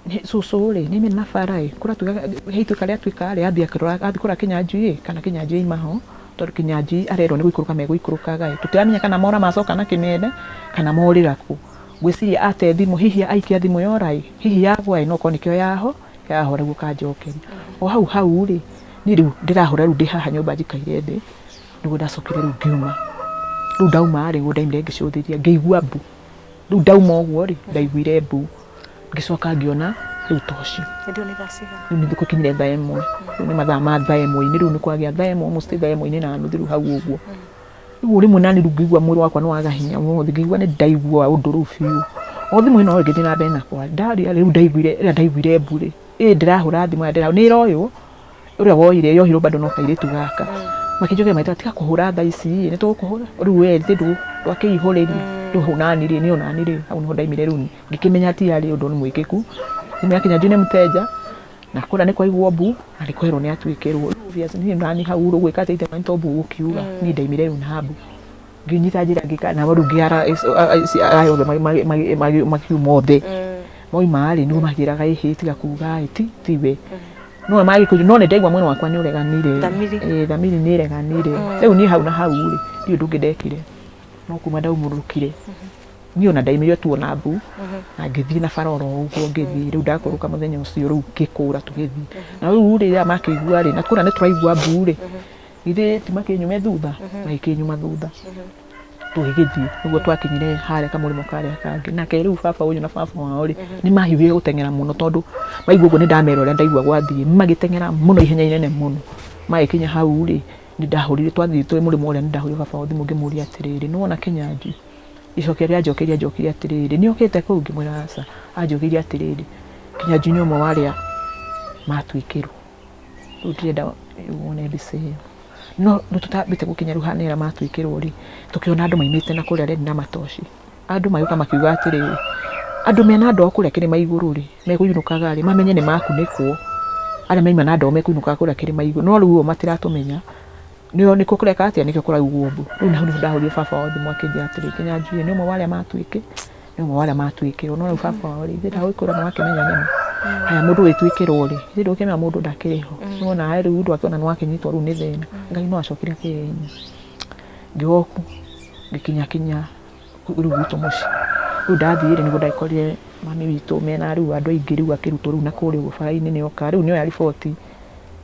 cũcũ rĩ, nĩ aimire na bara ĩ, kũratuĩka he ituĩka rĩatuĩka rĩ, athiĩ akĩrora, athiĩ kũrora Kĩnyanjui ĩ, kana Kĩnyanjui aima ho, tondũ Kĩnyanjui arerwo nĩ gũikũrũka megũikũrũkaga ĩ, tũtiramenya kana mora macoka na kĩmende, kana morĩra kũ. Ngwĩciria ate thimũ, hihi aikia thimũ yora ĩ, hihi yagwa ĩ, no okorwo nĩkĩo yaho, yahora rĩu ũkanjokeria. O hau hau rĩ, niĩ rĩu ndĩrahũra rĩu ndĩ haha nyũmba njikaire thĩ, nĩguo ndacokire rĩu ngiuma. Rĩu ndauma rĩ, nĩguo ndaumire ngĩcũthĩrĩria, ngĩigua mbu. Rĩu ndauma ũguo rĩ, ndaiguire mbu. Ngĩcoka ngĩona rĩu toci. Hĩndĩ ĩyo nĩ thaa cigana? Rĩu nĩ gũkinyire thaa ĩmwe. Rĩu nĩ mathaa ma thaa ĩmwe-inĩ, rĩu nĩ kwagĩa thaa ĩmwe, almost thaa ĩmwe-inĩ na nuthu rĩu hau ũguo. Rĩu rĩmwe nani rĩu ngĩigua mwĩrĩ wakwa nĩ waga hinya wothe, ngĩigua nĩ ndaigua ũndũ rĩu biũ. O thimũ ĩno ngĩthiĩ na mbere na kwaria, ndaria rĩu ndaiguire, rĩrĩa ndaiguire mbu rĩ, ĩ ndĩrahũra thimũ ĩrĩa nĩ ĩroywo, ũrĩa woire yohirwo bado no kairĩtu gaka. Makĩnjokeria magĩtwĩra tiga kũhũra thaa ici ĩ, nĩ tũgũkũhũra, rĩu we githĩ ndwakĩihũrĩria. Rĩu hau nani rĩ, niĩ onani rĩ, hau nĩho ndaimire rĩu ngĩkĩmenya ti arĩ ũndũ nĩ mwĩkĩku. Thimũ yakinya njiũ nĩ mũteja, na kũrĩa nĩ kwaigwo mbu, na nĩ kwerwo nĩ atuĩkĩrwo. Rĩu obviously niĩ nani hau ũgwĩka atĩa ithe to mbu ũgũkiuga, niĩ ndaimire rĩu na mbu. Ngĩnyita njĩra ngĩka na rĩu ngĩara aya othe makiuma othe. Moima rĩ, nĩguo manjĩraga ĩhĩ tiga kuga ĩ tiwe. No magĩkũria no nĩ ndaigua mwĩrĩ wakwa nĩ ũreganire. Thamiri. Ĩĩ thamiri nĩ ĩreganire. Rĩu niĩ hau na hau rĩ, ndirĩ ũndũ ũngĩ ndekire. No kuma ndaumũrũkire. Niĩ ona ndaimire tu ona mbu, na ngĩthiĩ na bara oro ũguo ngĩthiĩ. Rĩu ndakũrũka mũthenya ũcio rĩu ngĩkũra tũgĩthiĩ. Na rĩu rĩ, rĩrĩa makĩigua rĩ, na kũrĩa nĩ tũraigua mbu rĩ, githĩ ti makĩnyume thutha? Magĩkĩnyuma thutha. Tũgĩgĩthiĩ nĩguo twakinyire harĩa kamũrĩmo karĩa kangĩ. Nake rĩu baba ũyũ na baba wao rĩ, nĩ mahiũhire gũteng'era mũno tondũ maigua ũguo nĩ ndamera ũrĩa ndaigua gwathiĩ, magĩteng'era mũno ihenya inene mũno. Magĩkinya hau rĩ, nĩ ndahũrire, twathiĩ twĩ mũrĩmo ũrĩa nĩ ndahũrire baba wao thimũ ngĩmũria atĩrĩrĩ, nĩ wona Kĩnyanjui? Icokia rĩrĩa anjokeirie anjokeirie atĩrĩrĩ, nĩ okĩte kũu? Ngĩmwĩra aca. Anjokeirie atĩrĩrĩ, Kĩnyanjui nĩ ũmwe wa arĩa matuĩkĩrwo. Rĩu ndĩrenda wone mbica ĩyo. No rĩu tũtambĩte gũkinya rĩu harĩa matuĩkĩrwo rĩ, tũkĩona andũ maumĩte na kũrĩa redi na matoci. Andũ magĩũka makiuga atĩrĩrĩ, andũ mena ndoo kũrĩa kĩrĩma igũrũ rĩ, mekũinũkaga rĩ, mamenye nĩ makunĩkwo. Arĩa mauma na ndoo mekũinũkaga kũrĩa kĩrĩma igũrũ. No rĩu o matiratũmenya. Nĩo nĩkĩo kũreka atĩa, nĩkĩo kũraugwo mbu. Rĩu hau nĩho ndahũrire baba wao thimũ akĩnjĩra atĩrĩrĩ, Kĩnyanjui nĩ ũmwe wa arĩa matuĩkĩ, nĩ ũmwe wa arĩa matuĩkĩrwo. No rĩu baba wao rĩ, ithuĩ ndagũgĩkwĩra nĩ wakĩmenya nĩma. Haya mũndũ wĩtuĩkĩrwo rĩ, ithuĩ ndũgũkĩmenya mũndũ ndakĩrĩ ho. Nĩwona rĩu ndwakĩona nĩwakĩnyitwo rĩu nĩ thĩna. Ngai no acokire akĩhe hinya. Ngĩwoku, ngĩkinya kinya rĩu gwitũ mũciĩ. Rĩu ndathiĩ rĩ, nĩguo ndagĩkorire mami witũ mena rĩu andũ aingĩ rĩu akĩrutwo rĩu na kũrĩa ũguo bara-inĩ nĩoka. Rĩu nĩoya riboti,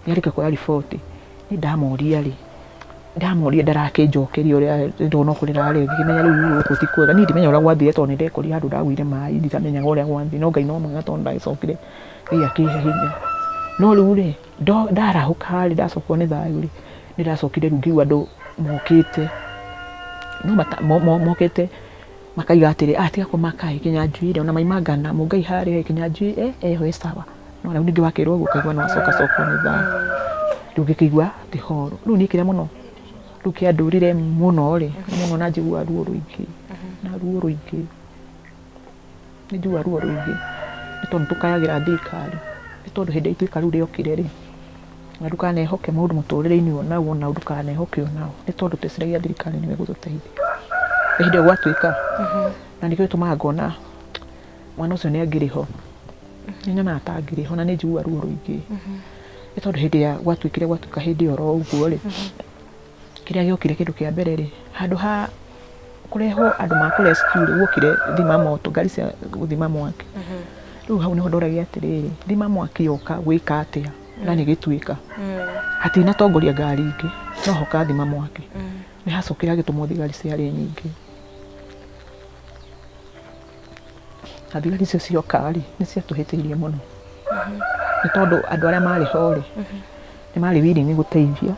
nĩarĩkia kuoya riboti, niĩ ndamoria rĩ, ndamoria ndarakĩnjokeria ũrĩa ndona kũrĩra rĩ, ngĩkĩmenya rĩu gũkũ ti kwega. Niĩ ndimenya ũrĩa gwathire tondũ nĩndekorire handũ ndagũire maĩ nditamenyaga ũrĩa gwathire, no Ngai no mwega tondũ ndagĩcokire Ngai akĩhe hinya. No rĩu rĩ, ndarahũka rĩ, ndacokwo nĩ thayũ rĩ, nĩndacokire rĩu ngĩigua andũ mokĩte, no mokĩte makaiga atĩrĩ, ah tiga kũmaka ĩ, Kĩnyanjui rĩ, ona maimanga na Mũngai harĩa ĩ, Kĩnyanjui eho e sawa. No rĩu ningĩ wakĩrwo ũguo ũkaigua nĩwacoka cokwo nĩ thayũ. Rĩu ngĩkĩigua ti horo. Rĩu niĩ kĩrĩa mũno rĩu kĩandurire mũno rĩ, mũno na njiguaga ruo rũingĩ, na ruo rũingĩ, nĩ njiguaga ruo rũingĩ nĩ tondũ nĩ tũkayagĩra thirikari, nĩ tondũ hĩndĩ ĩrĩa ituĩka rĩu rĩokire rĩ, na ndũkanehoke mũndũ mũtũrĩre-inĩ ona ũ ona ũ ndũkanehoke ona ũ, nĩ tondũ tweciragia thirikari nĩyo ĩgũtũteithia. Hĩndĩ ĩyo gwatuĩka, na nĩkĩo gĩtũmaga ngona mwana ũcio nĩ angĩrĩ ho. Nĩ nyonaga ta angĩrĩ ho na nĩ njiguaga ruo rũingĩ. Nĩ tondũ hĩndĩ ĩrĩa gwatuĩkire gwatuĩka hĩndĩ ĩyo oro ũguo rĩ, kĩrĩa gĩokire kĩndũ kĩa mbere rĩ, handũ ha Kũrehwo andũ ma kũ rescue rĩ, guokire thima moto, ngari cia gũthima mwaki. Rĩu hau nĩho ndoragia atĩrĩrĩ, thima mwaki yoka gwĩka atĩa na nĩ gĩtuĩka. Hatinatongoria ngari ingĩ, no hoka thima mwaki. Nĩ hacokire hagĩtũmwo thigari ciarĩ nyingĩ. Na thigari icio cioka rĩ, nĩ ciatũhĩtĩirie mũno. Nĩ tondũ andũ arĩa marĩ ho rĩ, nĩ marĩ willing gũteithia.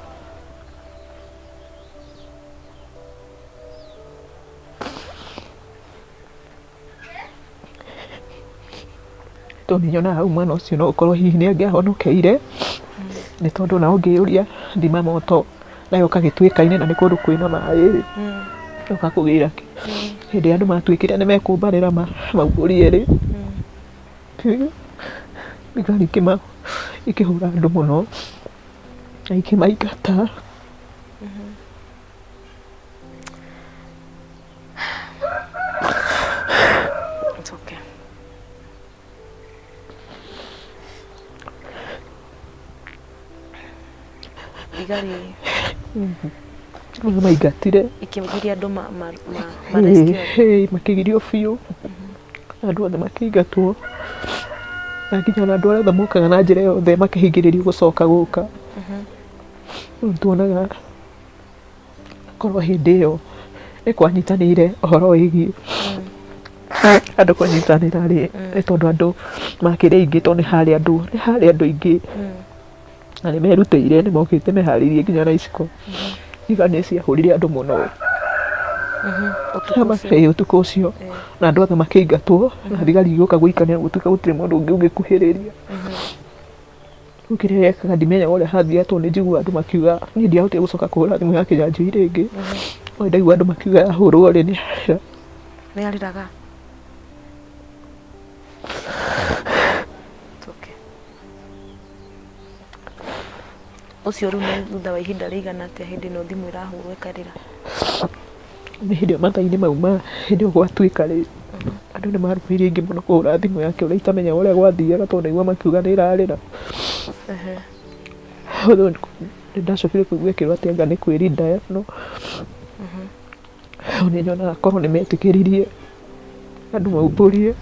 Tondũ nĩ nyonaga hau mwana ũcio no ũkorwo hihi nĩ angĩahonokeire, nĩ tondũ ona ũngĩyũria thima moto na yoka gĩtuĩka-inĩ na nĩ kũndũ kwĩna maĩ rĩ, yoka kũgĩra kĩ? Hĩndĩ ĩrĩa andũ matuĩkire nĩ mekũmbarĩra maumbũrie rĩ, thigari ikĩhũra andũ mũno na ikĩmaingata. It's okay. Thigari Nĩ maingatire. Ikĩgiria andũ ma rescue andũ. Ĩĩ, makĩgirio biũ. Andũ othe makĩingatwo. Na nginya ona andũ arĩa othe mokaga na njĩra ĩyo othe makĩhingĩrĩrio gũcoka gũka. Rĩu nĩ tuonaga korwo hĩndĩ ĩyo nĩ kwanyitanĩire ũhoro wĩgiĩ andũ kũnyitanĩra rĩ, nĩ tondũ andũ makĩrĩ aingĩ tondũ nĩ harĩ andũ, nĩ harĩ andũ aingĩ na nĩ merutĩire nĩ mokĩte meharĩirie nginya na iciko. Iga nĩ ciahũrire andũ mũno ĩĩ ũtukũ ũcio na andũ othe makĩingatwo na thigari igĩũka gũikania gũtuĩka gũtirĩ mũndũ ũngĩ ũngĩkuhĩrĩria. Rĩu kĩrĩa gĩekaga ndimenyaga ũrĩa hathiaga tondũ nĩ njiguaga andũ makiuga, niĩ ndiahotire gũcoka kũhũra thimũ ya Kĩnyanjui rĩngĩ, no nĩ ndaiguaga andũ makiuga yahũrwo rĩ, nĩ yarĩra. Nĩ yarĩraga? It's okay. Ũcio rĩu nĩ thutha wa ihinda rĩigana atĩa hĩndĩ ĩno thimũ ĩrahũrwo ĩkarĩra? Nĩ hĩndĩ ĩyo mathaa-inĩ mau ma hĩndĩ ĩyo gwatuĩka rĩ, andũ nĩ marũmĩrĩire aingĩ mũno kũhũra thimũ yake ũrĩa itamenyaga ũrĩa gwathiaga tondũ ndaigua makiuga nĩ ĩrarĩra. Nĩ ndacokire kũigua ĩkĩrwo atĩ anga nĩ kwĩrinda no nĩ nyonaga korwo nĩ metĩkĩririe andũ maumbũrie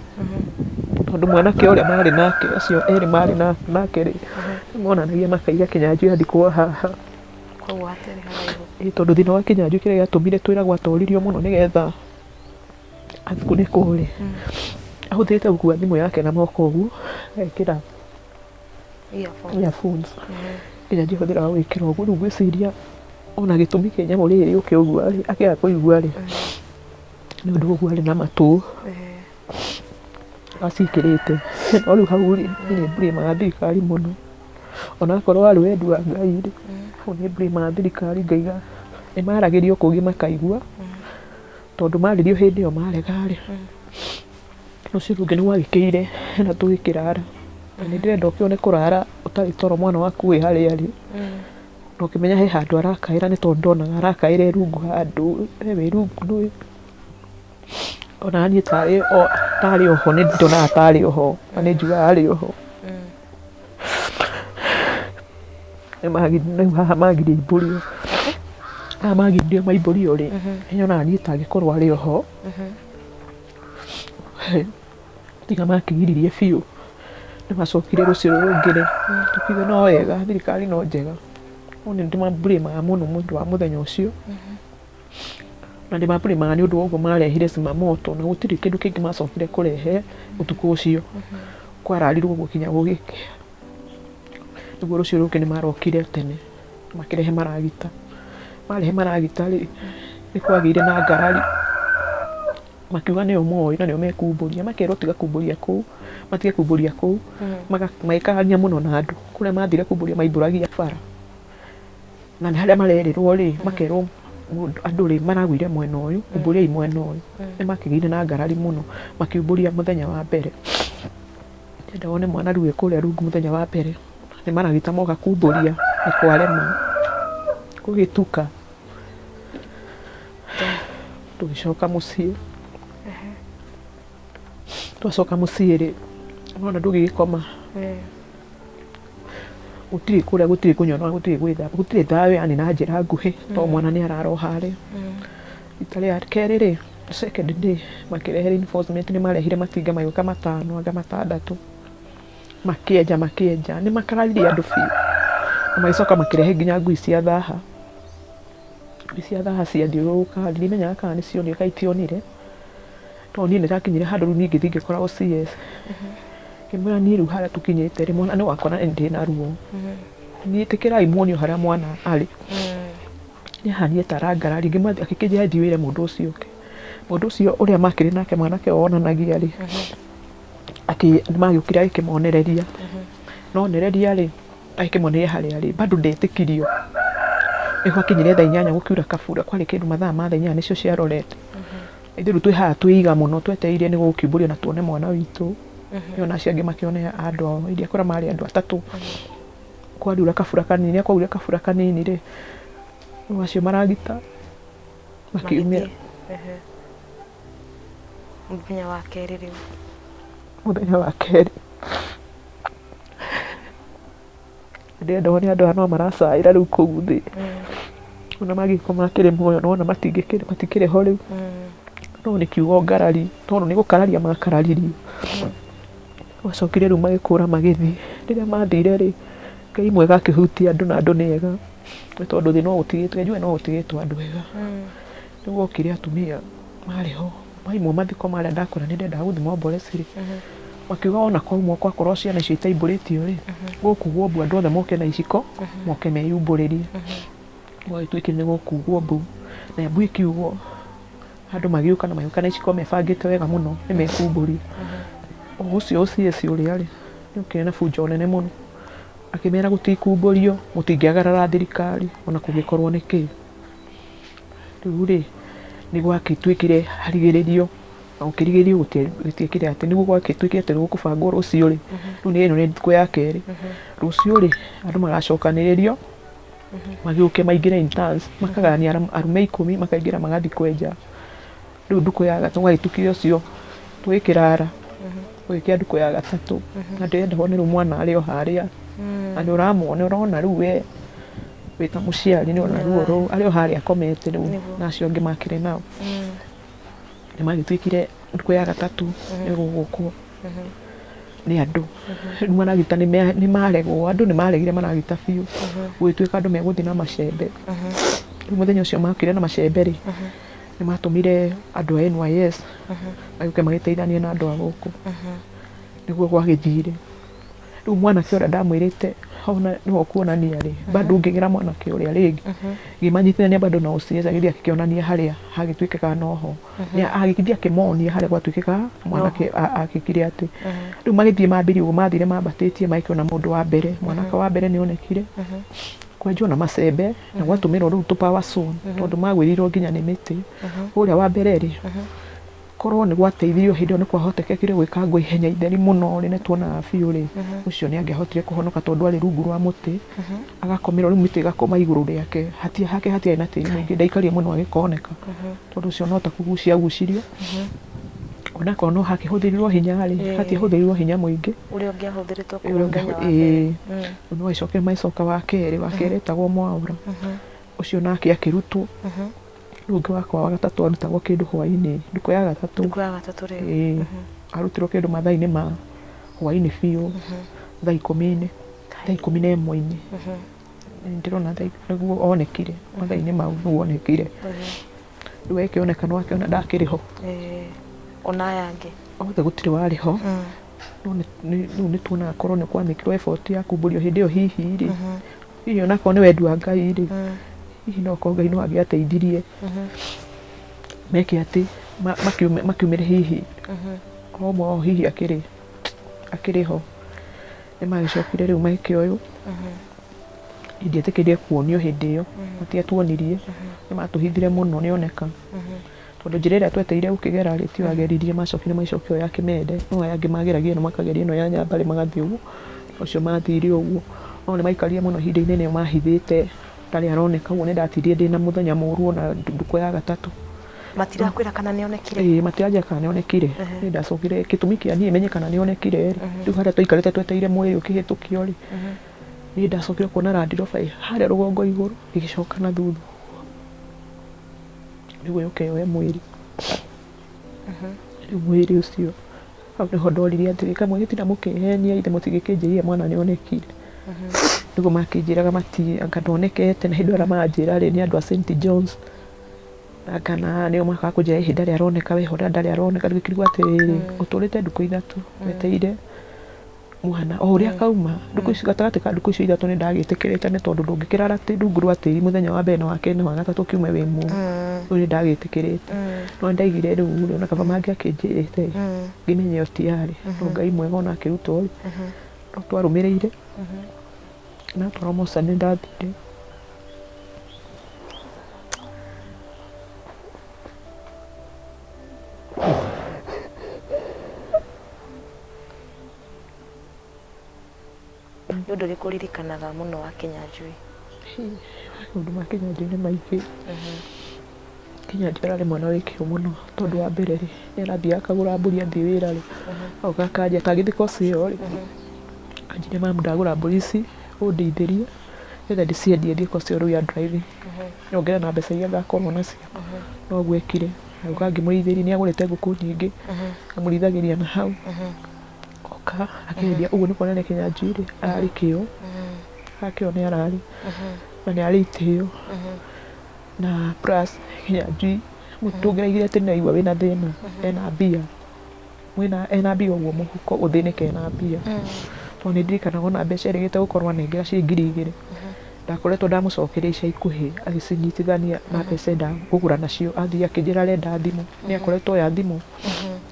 tondũ mwanake ũrĩa marĩ nake acio erĩ marĩ nake rĩ, nĩ monanagia makaiga Kĩnyanjui athikwo haha. Koguo hatirĩ haraihu. Ĩĩ tondũ thĩna wa Kĩnyanjui kĩrĩa gĩatũmire twĩragwo atoririo mũno nĩgetha akunĩkwo rĩ, ahũthĩrĩte gũkua thimũ yake na moko ũguo, agekĩra earphones. Kĩnyanjui ahũthĩraga gwĩkĩra ũguo, rĩu ngwĩciria ona gĩtũmi kĩa nyamũ rĩrĩ rĩũke ũguo rĩ, akĩaga kũigua rĩ, nĩ ũndũ ũguo arĩ na matũ aciĩkĩrĩte. No rĩu hau rĩ, niĩ nĩ mburĩmaga thirikari mũno. Ona akorwo warĩ wendi wa Ngai rĩ, hau nĩ mburĩmaga thirikari ngaiga nĩ maragĩrio kũngĩ makaigua, tondũ marĩrio hĩndĩ ĩyo marega rĩ, rũciũ rũngĩ nĩ gwagĩkĩire na tũgĩkĩrara. Na nĩ ndĩrenda ũkĩone kũrara ũtarĩ toro mwana waku wĩ harĩa arĩ, na ũkĩmenya he handũ arakaĩra nĩ tondũ ndonaga arakaĩra e rungu handũ, we wĩ rungu ndũĩ. Ona niĩ tarĩ oho nĩ ndonaga tarĩ oho, na nĩ njugaga arĩ oho. Rĩu haha magirio imbũrio, haha magirio maimbũrio rĩ, nĩ nyonaga niĩ ta angĩkorwo arĩ oho, tiga makĩgiririe biũ, nĩ macokire rũciũ rũrũ rũngĩ rĩ, tũkiuga no wega thirikari no njega, no nĩ ndĩma blame aga mũno nĩ ũndũ wa mũthenya ũcio. Na ndĩmamburĩmaga nĩ ũndũ wa ũguo marehire zimamoto na gũtirĩ kĩndũ kĩngĩ macokire kũrehe ũtukũ ũcio. Kwararirwo ũguo nginya gũgĩkĩa. Nĩguo rũciũ rũngĩ nĩ marokire tene makĩrehe maragita. Marehe maragita rĩ, nĩ kwagĩire na ngarari, makiuga nĩo moĩ na nĩo mekumbũria. Makerwo tiga kumbũria kũu, matige kumbũria kũu, magĩkararania mũno na andũ. Kũrĩa mathire kumbũria maimbũragia bara. Na nĩ harĩa marerĩrwo rĩ, makerwo andũ rĩ maragũire mwena ũyũ, umbũriai mwena ũyũ. Nĩ makĩgĩire na ngarari mũno, makiumbũria mũthenya wa mbere. Ndĩrenda wone mwana rĩu e kũrĩa rungu mũthenya wa mbere, nĩ maragita moka kumbũria na kwarema, gũgĩtuka, tũgĩcoka mũciĩ. Twacoka mũciĩ rĩ, nĩwona ndũgĩgĩkoma. Gũtirĩ kũrĩa, gũtirĩ kũnyua na gũtirĩ gwĩthamba, gũtirĩ thayũ yani na njĩra nguhĩ tondũ mwana nĩ arara o harĩa. Rita rĩa kerĩ rĩ, second day makĩrehe reinforcement nĩ marehire matinga magĩũka matano anga matandatũ, makĩenja makĩenja, nĩ makararirie andũ biũ. Na magĩcoka makĩrehe nginya ngui cia thaha, ngui cia thaha ciathiũrũrũka, ndimenyaga kana nĩ cionire kana itionire, tondũ niĩ nĩ ndakinyire handũ rĩu niĩ ngĩthiĩ ngĩkora OCS, ngĩmwĩra niĩ rĩu harĩa tũkinyĩte rĩ, mwana nĩ wakwa na nĩ ndĩna ruo, niĩ ĩtĩkĩrai muonio harĩa mwana arĩ. Nĩ ahanire ta arangarari, akĩnjĩra thiĩ wĩre mũndũ ũcio ũke. Mũndũ ũcio ũrĩa makĩrĩ nake mwanake ũyũ wonanagia rĩ, nĩ magĩũkire agĩkĩmonereria. Na onereria rĩ, agĩkĩmonereria harĩa arĩ, bado ndetĩkirio. Nĩ gwakinyire thaa 8 gũkiura kabura, kwarĩ kĩndũ mathaa ma thaa 8 nĩcio ciarorete. Ithuĩ rĩu twĩ haha twĩiga mũno twetereire nĩ gũkiumbũrio na tuone mwana witũ. Ona acio angĩ makĩone andũ ao, ndiakora marĩ andũ atatũ. Kwariura kabura kanini, rĩrĩa kwaurire kabura kanini rĩ, rĩu acio maragita makiumĩra. Mũthenya wa kerĩ rĩu. Mũthenya wa kerĩ. Ndĩrenda one andũ aya no maracaĩra rĩu kũu thĩ. Ona mangĩkorwo makĩrĩ muoyo nĩwona matikĩrĩ ho rĩu. No nĩ kiugo ngarari, tondũ nĩ gũkararia makararirie. Macokire rĩu magĩkũra magĩthiĩ. Rĩrĩa mathire rĩ, Ngai mwega akĩhutia andũ na andũ nĩ ega, nĩ tondũ thĩ no gũtigĩtwo, njũĩ no gũtigĩtwo andũ ega. Nĩ gwokire atumia marĩ ho, maimwo mathiko marĩa ndakwĩra nĩ ndendaga gũthiĩ mombores rĩ, makiuga ona kwaumwo kwakorwo ciana icio itaimbũrĩtio rĩ, gũkugwo mbu andũ othe moke na iciko, moke meyumbũrĩrie. Gwagĩtuĩkire nĩ gũkugwo mbu, na mbu ĩkiugwo andũ magĩũka na magĩũka na iciko mebangĩte wega mũno nĩ mekumbũria. O ũcio OCS ũrĩa rĩ, nĩ okire na bunjo nene mũno, akĩmera gũtikumbũrio, mũtingĩagarara thirikari ona kũngĩkorwo nĩ kĩĩ. Rĩu rĩ, nĩ gwagĩtuĩkire harigĩrĩrio, na gũkĩrigĩrĩrio gũtiekire atĩ, nĩguo gwagĩtuĩkire atĩ nĩ gũkũbangwo rũciũ rĩ, rĩu nĩ ĩno nĩ thikũ ya kerĩ, rũciũ rĩ, andũ magacokanĩrĩrio magĩũke maingĩre in turns, makagayania arũme 10 makaingĩra magathiĩ kwenja. Rĩu ndukũ ya gatatũ gwagĩtukire ũcio twĩkĩrara, gũgĩkĩa ndukũ ya gatatũ, na ndĩrenda wone rĩu mwana arĩ o harĩa, na nĩ ũramuona ũrona rĩu we wĩ ta mũciari nĩ ũrona ruo rũu, arĩ o harĩa akomete rĩu na acio angĩ makĩrĩ nao. Nĩ magĩtuĩkire ndukũ ya gatatũ nĩ gũgũkwo nĩ andũ. Rĩu maragita nĩ maregwo, andũ nĩ maregire maragita biũ, gũgĩtuĩka andũ megũthiĩ na macembe. Rĩu mũthenya ũcio mokire na macembe rĩ, nĩ matũmire andũ a NYS magĩũke magĩteithanie na andũ a gũkũ, nĩguo gwagĩthire. Rĩu mwanake ũrĩa ndamwĩrĩte ona nĩwe ũkuonania rĩ, bado ngĩgĩra mwanake ũrĩa rĩngĩ, ngĩmanyitithania bado na OCS agĩthiĩ akĩonania harĩa hagĩtuĩkaga noho. Agĩthiĩ akĩmonia harĩa gwatuĩkaga mwanake agĩkire atĩ. Rĩu magĩthiĩ mambĩrĩria ũguo mathire mambatĩtie magĩkĩona mũndũ wa mbere, mwanake wa mbere nĩ onekire, kwenjwo na macembe na gwatũmĩrwo rĩu tũ power saw tondũ magwĩrĩirwo nginya nĩ mĩtĩ. Ũrĩa wa mbere rĩ, korwo nĩ gwateithirio hĩndĩ ĩyo nĩ kwahotekekire gwĩkangwo ihenya itheri mũno rĩ, nĩ tuonaga biũ rĩ, ũcio nĩ angĩahotire kũhonoka tondũ arĩ rungu rwa mũtĩ, agakomerwo rĩu mĩtĩ ĩgakoma igũrũ rĩake, hake hatiarĩ na tĩri mũingĩ, ndaikarire mũno agĩkoneka, tondũ ũcio no ta kũgucia agucirio, onakorwo no hakĩhũthĩrirwo hinya rĩ, hatiahũthĩrirwo hinya mũingĩ. Ũrĩa ũngĩahũthĩrĩtwo kuma mũthenya wa mbere. Rĩu nĩ magĩcokire magĩcoka wa kerĩ, wa kerĩ etagwo Mwaũra, ũcio nake akĩrutwo. Rĩu ũngĩ wakwa wa gatatũ arutagwo kĩndũ hwaĩ-inĩ, ndukũ ya gatatũ. Ndukũ ya gatatũ rĩu. Ĩĩ, arutirwo kĩndũ mathaa-inĩ ma hwaĩ-inĩ biũ, thaa ikũmi-inĩ, thaa 11-inĩ. Ndĩrona thaa nĩguo onekire, mathaa-inĩ mau nĩguo onekire. Rĩu akĩoneka nĩ wakĩona ndakĩrĩ ho. Ona aya angĩ? Othe gũtirĩ warĩ ho. No rĩu nĩ tuonaga korwo nĩ kwamĩkĩrwo effort ya kumbũrio hĩndĩ ĩyo hihi rĩ, hihi onakorwo nĩ wendi wa Ngai rĩ, hihi no korwo Ngai no angĩateithirie meke atĩ makiumĩre hihi o ũmwe wao hihi akĩrĩ ho. Nĩ magĩcokire rĩu magĩkĩoywo. Ndietĩkĩrire kuonio hĩndĩ ĩyo, matiatuonirie, nĩ matũhithire mũno nĩ oneka. Tondũ njĩra ĩrĩa twetereire gũkĩgera rĩ, tiyo ageririe, macokire magĩcokia ĩyo ya Kĩmende, no aya angĩ mageragia ĩno makageria ĩno ya Nyambarĩ magathiĩ ũguo, ũcio mathire ũguo. No nĩ maikarire mũno ihinda inene mahithĩte ndarĩ aroneka, ũguo nĩ ndatindire ndĩna mũthenya mũru ona ndukũ ya gatatũ. Matirakwĩra kana nĩ onekire? Ĩĩ, matiranjĩra kana nĩ onekire. Niĩ ndacokire, gĩtũmi kĩa niĩ menye kana nĩ onekire rĩ, rĩu harĩa twaikarĩte twetereire mwĩrĩ ũkĩhĩtũkio rĩ, niĩ ndacokire kuona Land Rover ĩ harĩa rũgongo igũrũ ĩgĩcoka na thutha. Nĩguo yũke yoe mwĩrĩ. Rĩu mwĩrĩ ũcio hau nĩho ndoririe atĩrĩ, kamwe gĩtina mũkĩhenia ithe mũtigĩkĩnjĩrire mwana nĩonekire. Nĩguo makĩnjĩraga mati anga ndonekete na hĩndĩ ĩyo arĩa maranjĩra rĩ nĩ andũ a St John's kana nĩo makaga kũnjĩra ĩhĩ ndarĩ aroneka we hora ndarĩ aroneka rĩu ngĩkĩrigwo atĩrĩrĩ ũtũrĩte ndukũ ithatũ wetereire mwana o ũrĩa kauma ndukũ icio gatagatĩ ka ndukũ icio ithatũ nĩ ndagĩtĩkĩrĩte nĩ tondũ ndũngĩkĩrara rungu rwa tĩri mũthenya wa mbere na wa kerĩ na wa gatatũ kiume wĩ muoyo rĩu nĩ ndagĩtĩkĩrĩte no nĩ ndaiguire rĩu rĩ ona kaba mangĩakĩnjĩrĩte ĩ ngĩmenye ĩyo ti yarĩ no Ngai mwega ona akĩrutwo rĩ no twarũmĩrĩire na atwarwo mocarĩ nĩ ndathire. Nĩ ũndũ ũrĩkũ ũririkanaga mũno wa Kĩnyanjui? Maũndũ ma Kĩnyanjui nĩ maingĩ. Kĩnyanjui ararĩ mwana wĩ kĩo mũno tondũ wa mbere rĩ, nĩ arathiaga akagũra mbũri athiĩ wĩra rĩ, agoka akanjia ta agĩthiĩ koci ĩyo rĩ, anjĩrire mamu ndagũra mbũri ici ũndeithĩrie nĩgetha ndĩciendie thiĩ koci ĩyo rĩu ya driving, nyongerere na mbeca iria ngakorwo nacio. Noguo ekire, agĩũka ngĩmũrĩithĩria, nĩ agũrĩte ngũkũ nyingĩ, ngamũrĩithagĩria na hau. Oka akendia ũguo nĩ kuonania Kĩnyanjui rĩ ararĩ kĩo, kĩo nĩ ararĩ na nĩ arĩ itĩo na plus Kĩnyanjui ndũngĩraigire atĩ nĩ araigua wĩna thĩna ena mbia, wĩna ena mbia ũguo mũhuko ũthĩnĩke ena mbia. Tondũ nĩ ndirikanaga ona mbeca erĩgĩte gũkorwo anengera ciĩ 2000 ndakoretwo ndamũcokeria ica ikuhĩ agĩcinyitithania na mbeca endaga kũgũra nacio athiĩ akĩnjĩra arenda thimũ nĩ akoretwo oya thimũ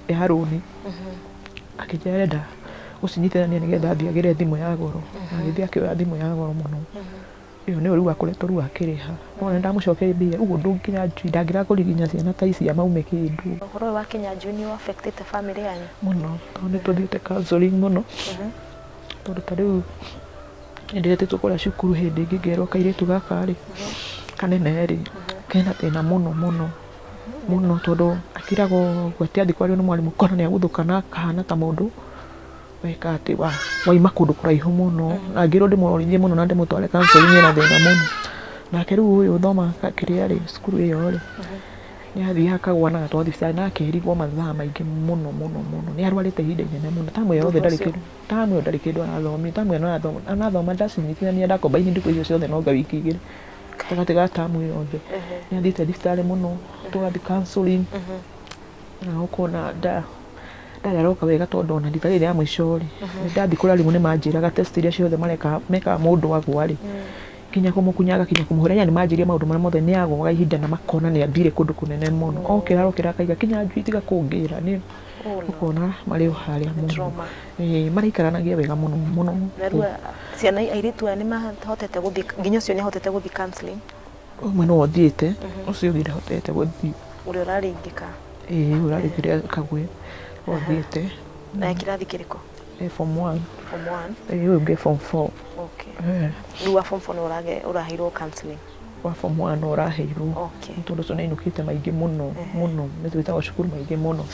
ya rũni. Akĩnjĩra arenda gũcinyitithania nĩgetha athiĩ agĩre thimũ ya goro, na agĩthiĩ akĩoya thimũ ya goro mũno. Ĩyo nĩyo rĩu akoretwo rĩu akĩrĩha. No nĩ ndamũcokeria mbia, ũguo Kinyanjui ndangĩragũrire nginya ciana ta ici amaume kĩndũ. Ũhoro ũyũ wa Kinyanjui nĩ ũ affect ĩte bamĩrĩ yanyu? Mũno, tondũ nĩ tũthiĩte counselling mũno, tondũ ta rĩu nĩ ndĩretĩtwo kũrĩa cukuru hĩndĩ ĩngĩ ngerwo kairĩtu gaka rĩ, kanene rĩ, kena thĩna mũno mũno. Mũno tondũ akiraga ũguo atĩ athiĩ kwario nĩ mwarimũ ũkona nĩ aguthũka na akahana ta mũndũ weka atĩ waima kũndũ kũraihu mũno. Na ngĩrwo ndĩmũrorithie mũno na ndĩmũtware counselling ena thĩna mũno. Nake rĩu ũyũ ũthomaga kĩrĩa rĩ, cukuru ĩyo rĩ, nĩ athiaga akagũa na agatwarwo thibitarĩ na akerigwo mathaa maingĩ mũno mũno mũno. Nĩ arwarĩte ihinda inene mũno. Tamu ĩyo yothe ndarĩ kĩndũ, tamu ĩyo ndarĩ kĩndũ arathomire. Tamu ĩyo arathoma ndacinyitithania ndakombaini ndukũ icio ciothe no anga wiki igĩrĩ. Gatagatĩ ga tamu yothe nĩ athiĩte thibitarĩ mũno tũgathiĩ counselling na ũkona ndarĩ aroka wega tondũ ona rita rĩrĩ rĩa mũico rĩ nĩ ndathiĩ kũrĩ arimũ nĩ manjĩraga test iria ciothe mareka mekaga mũndũ agwa rĩ nginya kũmũkunyanga nginya kũmũhũra yani manjĩrire maũndũ marĩa mothe nĩ agwaga ihinda na makona nĩ athire kũndũ kũnene mũno okĩra arokĩra akaiga Kinyanjui tiga kũngĩra nĩ ũkona marĩ o harĩa mũno. Ĩĩ maraikaranagia wega mũno mũno. Na rĩu ciana airĩtu aya nĩ mahotete gũthiĩ nginya ũcio nĩ ahotete gũthiĩ counselling? Ũmwe nĩwe ũthiĩte, ũcio ũngĩ ndahotete gũthiĩ. Ũrĩa ũraringĩka? Ĩĩ ũraringĩka kagwe nĩwe ũthiĩte. Na e kĩrathi kĩrĩkũ? E form one. Form one. Ĩĩ ũyũ ũngĩ e form four. Okay. Rĩu wa form four nĩwe ũraheirwo counselling? Wa form one nĩwe ũraheirwo. Okay. Tondũ ũcio nĩ ainũkĩte maingĩ mũno mũno, nĩ twĩtagwo cukuru maingĩ mũno.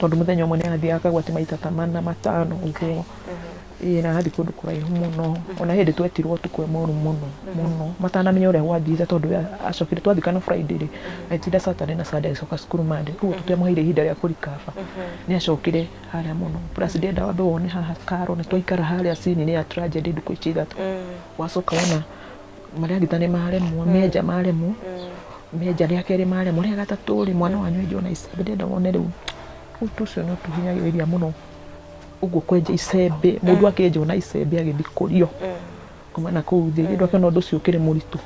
Tondũ mũthenya ũmwe nĩ arathiaga akagwa ti maita ta mana matano ũguo. Ĩĩ na arathiĩ kũndũ kũraihu mũno. Ona he hĩndĩ twetirwo ũtukũ mũru mũno mũno matanamenya ũrĩa gwathire tondũ we acokire twathikana Friday rĩ, agĩtinda Saturday na Sunday agĩcoka cukuru Monday. Koguo tũtiamũheire ihinda rĩa kũrikaba. Nĩ acokire harĩa mũno. Plus ndĩrenda wambe wone haha karo nĩ twaikara harĩa scene-inĩ ya tragedy ndukũ ici ithatũ. Wacoka wona marĩa nĩ maremwo, menja maremwo, menja rĩa kerĩ maremwo, rĩa gatatũ rĩ mwana wanyu enjwo na icembe ndĩrenda wone rĩu ũndũ ũcio nĩ ũtũhinyagĩrĩria mũno ũguo kwenja icembe mũndũ akĩenjwo na icembe agĩthikũrio kuma na kũu thĩ rĩu akĩona ũndũ ũcio ũkĩrĩ mũritũ.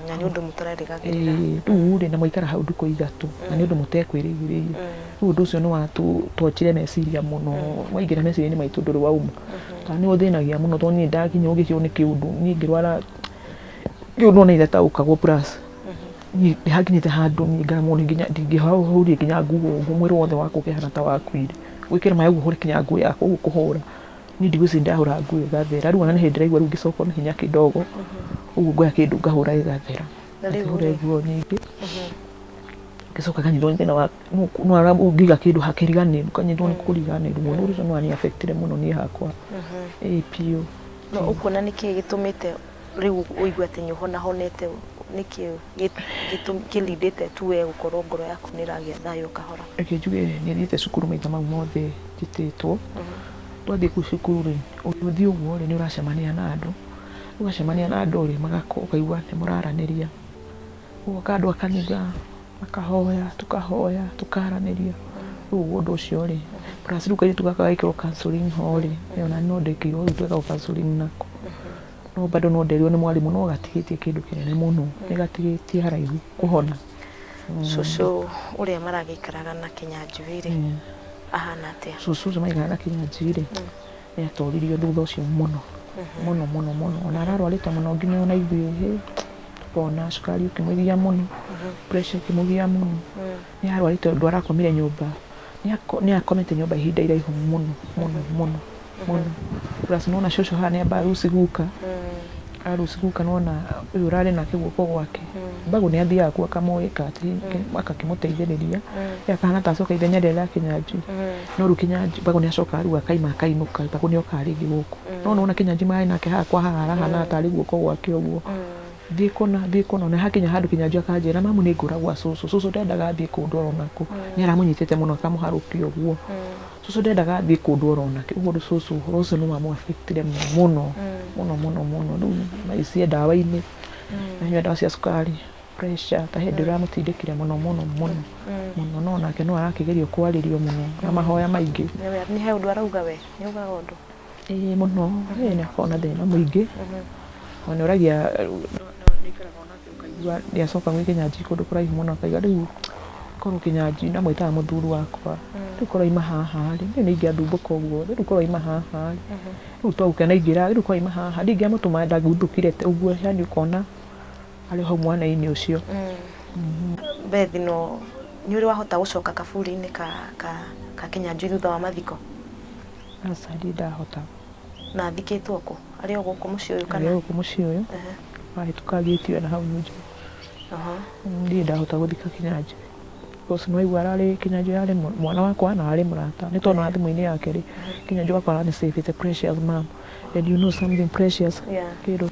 Na nĩ ũndũ mũtarerĩgagĩrĩra. Rĩu rĩ na mwaikara hau ndukũ ithatũ na nĩ ũndũ mũtekwĩrĩgĩrĩire. Rĩu ũndũ ũcio nĩ watũtochire meciria mũno waingĩra meciria-inĩ maitũ ndũrĩ wauma. Tondũ nĩ ũthĩnagia mũno tondũ niĩ ndakinya ũngĩkĩrwo nĩ kĩũndũ niĩ ngĩrwara kĩũndũ ona ithataũkagwo plus niĩ hakinyĩte handũ niĩ ngaremwo nĩ nginya ndingĩhuria nginya nguo ũguo mwĩrĩ wothe wakwa ũkĩhana ta wakuire. Gwĩkĩra maĩ ũguo hũre nginya nguo yakwa ũguo kũhũra niĩ ndigwĩciria ndahũra nguo ĩgathera. Rĩu ona nĩ hĩndĩ ndĩraigua rĩu ngĩcokwo nĩ hinya kidogo ũguo ngoya kĩndũ ngahũra ĩgathera. Ngahũra nguo nyingĩ ngĩcoka nganyitwo nĩ thĩna wa ũngĩiga kĩndũ hakĩriganĩrwo ũkanyitwo nĩ kũriganĩrwo. Ũndũ ũcio nĩ wani affect ire mũno niĩ hakwa ĩĩ biũ. No ũkuona nĩkĩ gĩtũmĩte Rĩu ũigue atĩ nĩ ũhonahonete, nĩkĩ kĩlindĩte tu we gũkorwo ngoro yaku nĩ ĩragĩa thayũ kahora? Reke njuge nĩ thiĩte cukuru maita mau mothe njĩtĩtwo. Twathiĩ kũu cukuru rĩ, ũgĩthiĩ ũguo rĩ, nĩ ũracemania na andũ, ũgacemania na andũ rĩ, ũkaigua nĩ mũraranĩria. Gũgoka andũ a kanitha, makahoya, tũkahoya, tũkaranĩria. Rĩu ũguo ũndũ ũcio rĩ, plus rĩu kairĩtu gaka gagĩkĩrwo counselling ho rĩ, ona niĩ no ndekĩirwo rĩu twekagwo counselling nako. No bado no nderirwo nĩ mwarimũ no gatigĩtie kĩndũ kĩnene mũno, nĩ gatigĩtie haraihu kũhona. Cũcũ ũrĩa maragĩikaraga na Kĩnyanjui rĩ, ahana atĩa? Cũcũ ũcio maikaraga na Kĩnyanjui rĩ, nĩ atoririo thutha ũcio mũno, mũno mũno mũno. Ona ararwarĩte mũno nginya ona ithuĩ hĩ, tũkona cukari ũkĩmũgia mũno, pressure ĩkĩmũgia mũno. Nĩ ararwarĩte ũndũ arakomire nyũmba, nĩ akomete nyũmba ihinda iraihu mũno mũno mũno mũno. Plus nĩ wona cũcũ haha nĩ amba aruci guka, aruci guka nĩ wona ũyũ ũrarĩ nake guoko gwake, Mbagũ nĩ athiaga kuo akamwĩka atĩ agakĩmũteithĩrĩria, we akahana ta acoka ithenya rĩrĩa rĩa Kĩnyanjui. No rĩu Kĩnyanjui, Mbagũ nĩ acokaga rĩu akaima akainũka, Mbagũ nĩ okaga rĩngĩ gũkũ. No nĩ wona Kĩnyanjui mararĩ nake haha kwa haha arahana tarĩ guoko gwake ũguo. Thiĩ kũna, thiĩ kũna, na hakinya handũ Kĩnyanjui akanjĩra mamu nĩ ngũra gwa cũcũ, cũcũ ndendaga thiĩ kũndũ oro nakũ. Nĩ aramũnyitĩte mũno akamũharũkia ũguo. Cũcũ ndendaga thiĩ kũndũ oro nakĩ, ũguo cũcũ ũhoro ũcio nĩ wamũ affect ire mũno, mũno mũno mũno. Rĩu thaa ici e ndawa-inĩ, aranyua ndawa cia cukari, pressure, ta he hĩndĩ ũramũtindĩkire mũno mũno mũno mũno, no onake no arakĩgerio kwarĩrio mũno na mahoya maingĩ. Nĩ he ũndũ arauga we? Nĩ augaga ũndũ? Ĩĩ mũno, ĩĩ nĩ akoragwo na thĩna mũingĩ, ona nĩ oragia, nĩ aikaraga onake ũkaigua nĩ acoka gwĩ Kĩnyanjui kũndũ kũraihu mũno akauga rĩu korwo Kĩnyanjui, ndamwĩtaga mũthuri wakwa, rĩu korwo auma haha rĩ, niĩ nĩ ingĩathumbũka ũguo, rĩu korwo auma haha rĩ, rĩu to gũkena ingĩra, rĩu korwo auma haha, ndingĩamũtũma ndaguthũkire ũguo, yaani ũkona arĩ o hau mwana-inĩ ũcio. Beth, no nĩ ũrĩ wahota gũcoka kaburi-inĩ ka, ka, ka Kĩnyanjui thutha wa mathiko? Aca ndirĩ ndahota. Na athikĩtwo kũ? Arĩ o gũkũ mũciĩ ũyũ kana? Arĩ o gũkũ mũciĩ ũyũ. Wahĩtũka gate ĩyo na hau nja. Ndirĩ ndahota gũthika Kĩnyanjui. Because nĩ waigua ararĩ Kĩnyanjui ararĩ mwana wakwa na ararĩ mũrata. Nĩ tondũ ona thimũ-inĩ yake rĩ, Kĩnyanjui wakwa arani save ĩte precious mom. And you know something precious. Kĩndũ.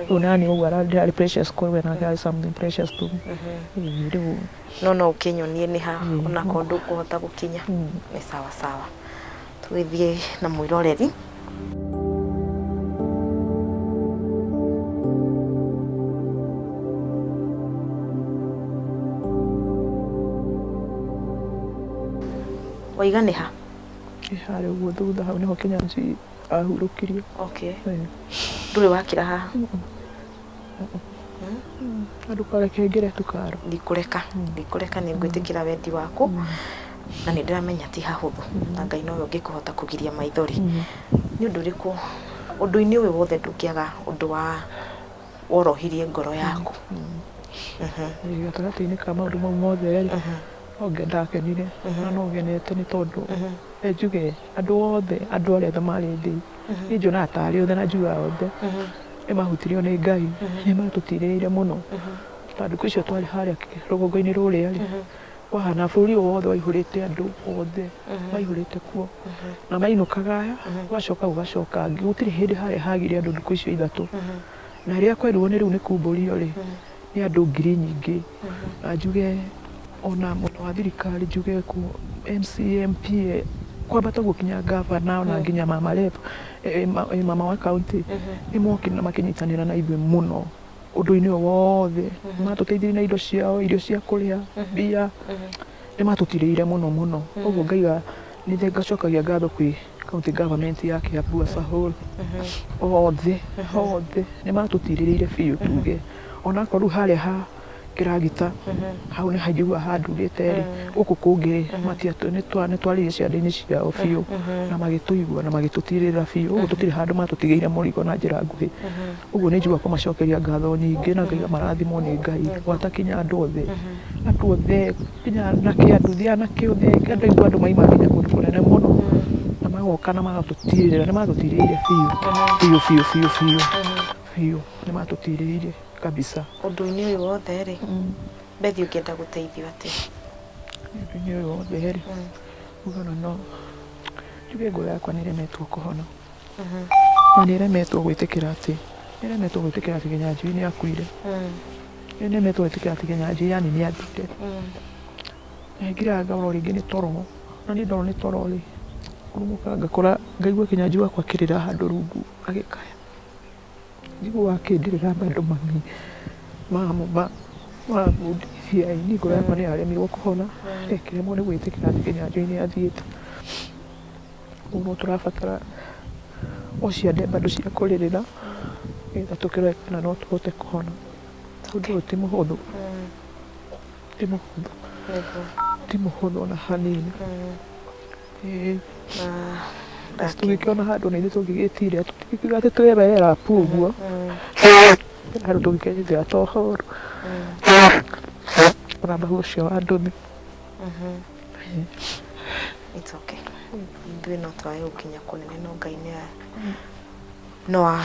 Rĩu nani ũguo ndĩrarĩ precious kũrĩ we nake ararĩ something precious to me. Rĩu No no ũkĩnyonie nĩ ha onakorwo ndũkũhota gũkinya. Nĩ sawa sawa. Tũgĩthiĩ na mwĩroreri. Waiga nĩ ha? Nĩ harĩa ũguo thutha hau nĩho Kĩnyanjui ahurũkirio. Okay. Ndũrĩ wakĩra haha? Na ndũkareke ngĩre tu karo. Ndikũreka, ndikũreka nĩ ngwĩtĩkĩra wendi waku na nĩ ndĩramenya ti hahũthũ na Ngai nowe ũngĩkũhota kũgiria maithori. Nĩ ũndũ ũrĩkũ ũndũ-inĩ ũyũ wothe ndũngĩaga ũndũ wa worohirie ngoro yaku? Gatagatĩ-inĩ ka maũndũ mau mothe rĩ, no ndakenire na no ngenete nĩ tondũ njuge andũ othe, andũ arĩa othe marĩ thĩ, niĩ njonaga tarĩ othe na njugaga othe, nĩ mahutirio nĩ Ngai, nĩ matũtirĩrĩire mũno. Ta thikũ icio twarĩ harĩa rũgongo-inĩ rũrĩa rĩ, kwahana bũrũri ũyũ wothe waihũrĩte andũ othe, maihũrĩte kuo. Na mainũkaga aya, gũgacoka gũgacoka angĩ, gũtirĩ hĩndĩ harĩa hagire andũ thikũ icio ithatũ. Na rĩrĩa kwerirwo nĩ rĩu nĩ kumbũrio rĩ, nĩ andũ ngiri nyingĩ. Na njuge ona mwena wa thirikari njuge MCA, MP, kwambata ũguo nginya ngavana ona nginya mama rep, mama wa county, nĩ mokire na makĩnyitanĩra na ithuĩ mũno ũndũ-inĩ ũyũ wothe. Matũteithirie na indo ciao, irio cia kũrĩa, mbia, nĩ matũtirĩire mũno mũno. Ũguo ngaiga nĩ ngacokagia ngatho kwĩ county government ya Kiambu as a whole. Othe, othe nĩ matũtirĩrĩire biũ tuge. Onakorwo rĩu harĩa ha kĩragita, hau nĩ haingĩhua handurĩte rĩ, gũkũ kũngĩ rĩ, nĩ twarĩire ciande-inĩ ciao biũ na magĩtũigua na magĩtũtirĩrĩra biũ. Ũguo tũtirĩ handũ matũtigĩire mũrigo na njĩra nguhĩ. Ũguo nĩ njiguaga kũmacokeria ngatho nyingĩ na ngaiga marathimwo nĩ Ngai. Gwata kinya andũ othe, andũ othe nginya anake, andũ anake othe, ndaigua andũ maima nginya kũndũ kũnene mũno na magoka na magatũtirĩrĩra, nĩ matũtirĩrĩire biũ biũ biũ biũ biũ biũ, nĩ matũtirĩrĩire kabisa. Ũndũ-inĩ ũyũ wothe rĩ, Beth ũngĩenda gũteithio atĩa? Ũndũ-inĩ ũyũ wothe rĩ, uga no njuge ngoro yakwa nĩ ĩremetwo kũhona na nĩ ĩremetwo gwĩtĩkĩra atĩ Nĩremetwo gwĩtĩkĩra atĩ Kĩnyanjui nĩ akuire. Nĩnemetwo gwĩtĩkĩra atĩ Kĩnyanjui yani nĩ athire. Ngiraga ngaũrwo rĩngĩ nĩ toro, na niĩ ndorwo nĩ toro rĩ, ngurumũkaga ngakora ngaigua Kĩnyanjui wakwa akĩrĩra handũ rungu agĩkaya. Njiguaga akĩndĩrĩra bado mami, mamu mamu ndeithiai, niĩ ngoro yakwa nĩ yaremirwo kũhona, ĩkĩremwo nĩ gwĩtĩkĩra atĩ Kĩnyanjui nĩ athiĩte. Rĩu no tũrabatara o ciande bado cia kũrĩrĩra nĩgetha tũkĩrore kana no tũhote kũhona. Ũndũ ũyũ ti mũhũthũ, ti mũhũthũ, ti mũhũthũ ona hanini. Ĩĩ. Tũngĩkĩona handũ ona ithuĩ tũngĩgĩtira, tũtingiuga atĩ twĩ wera pu ũguo, handũ tũngĩkĩnyitĩra ta ũhoro, mũramba ũcio wa nduthi. It's okay. Ithuĩ no twage gũkinya kũnene no Ngai nĩ no a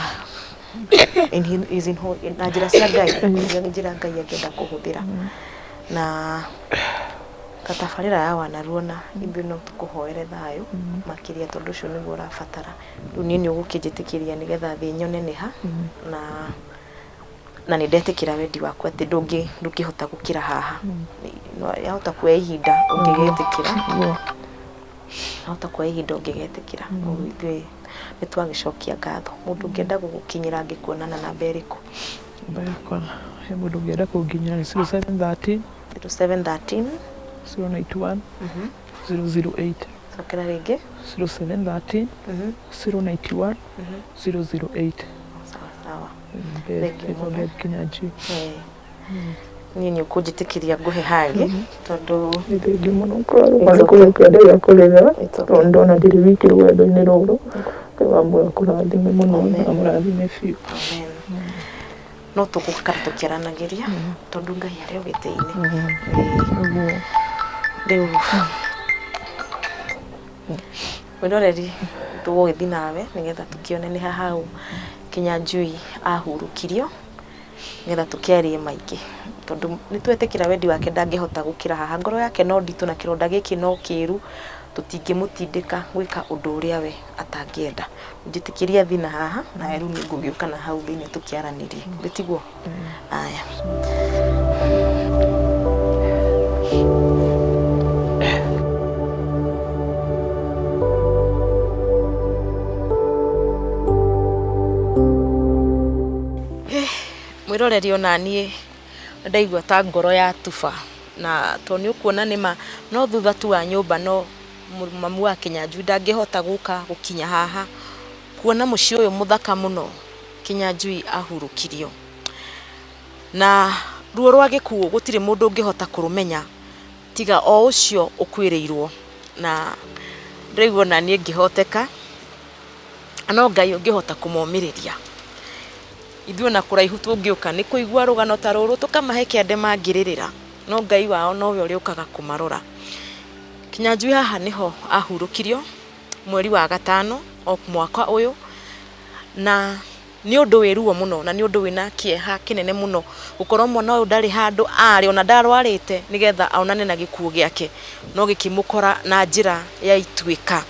in his, is in ho- na njĩra cia Ngai nĩ njĩra Ngai angĩenda kũhũthĩra na ta tabarĩra ya wanaruona ithuĩ no tũkũhoere thayũ makĩria tondũ ũcio nĩguo ũrabatara. Rĩu niĩ nĩ ũgũkĩnjĩtĩkĩria nĩgetha thiĩ nyone nĩ ha na na nĩ ndetĩkĩra wendi waku atĩ ndũngĩ ndũngĩhota gũkĩra haha. No yahota kuoya ihinda ũngĩgetĩkĩra. Yahota kuoya ihinda ũngĩgetĩkĩra. Ũguo ithuĩ nĩ twagĩcokia ngatho. Mũndũ ũngĩenda gũgũkinyĩra angĩkuona na namba ĩrĩkũ? Namba yakwa he mũndũ ũngĩenda kũnginyĩra nĩ 0713 0713 091 008. Cokera rĩngĩ. 0713 091 008. Sawa sawa. Beth, Thank you ĩtagwo mũno. Beth Kinyanjui. Niĩ nĩ ũkũnjĩtĩkĩria ngũhe hagi tondũ Nĩ thengiũ mũno kũrarũma nĩ kũgĩa kĩande gĩa kũrĩra tondũ ndona ndirĩ wiki rũgendo-inĩ rũrũ. Ngai wa muoyo akũrathime mũno na amũrathime biũ. Amen. No tũgũikara tũkĩaranagĩria tondũ Ngai arĩ o gĩtĩ-inĩ. Ũguo. Rĩu mwĩroreri tũgũgĩthiĩ nawe nĩgetha tũkĩone nĩ ha hau Kinyanjui ahurũkirio nĩgetha tũkĩarie maingĩ tondũ nĩ twetĩkĩra wendi wake ndangĩhota gũkĩra haha. Ngoro yake no nditũ na kĩronda gĩkĩ no kĩru, tũtingĩmũtindĩka gwĩka ũndũ ũrĩa we atangĩenda. Njĩtĩkĩria thiĩ na haha nawe rĩu nĩ ngũgĩũka na hau thĩinĩ tũkĩaranĩrie. Githĩ tiguo? Aya. Mwĩroreri ona niĩ ndaigua ta ngoro yatuba na tondũ nĩ ũkuona nĩma no thutha tu wa nyũmba no mamu wa Kĩnyanjui ndangĩhota gũka gũkinya haha kuona mũciĩ ũyũ mũthaka mũno Kĩnyanjui ahurũkirio. Na ruo rwa gĩkuũ gũtirĩ mũndũ ũngĩhota kũrũmenya tiga o ũcio ũkuĩrĩirwo. Na ndĩraigua ona niĩ ngĩhoteka, no Ngai ũngĩhota kũmomĩrĩria. Ithuĩ ona kũraihu tũngĩũka nĩ kũigua rũgano ta rũrũ tũkamahe kĩande mangĩrĩrĩra, no Ngai wao nowe ũrĩũkaga kũmarora. Kĩnyanjui haha nĩho ahurũkirio mweri wa gatano o mwaka ũyũ, na nĩ ũndũ wĩ ruo mũno na nĩ ũndũ wĩna kĩeha kĩnene mũno gũkorwo mwana ũyũ ndarĩ handũ arĩ ona ndarwarĩte nĩgetha onane na gĩkuũ gĩake, no gĩkĩmũkora na njĩra ya ituĩka.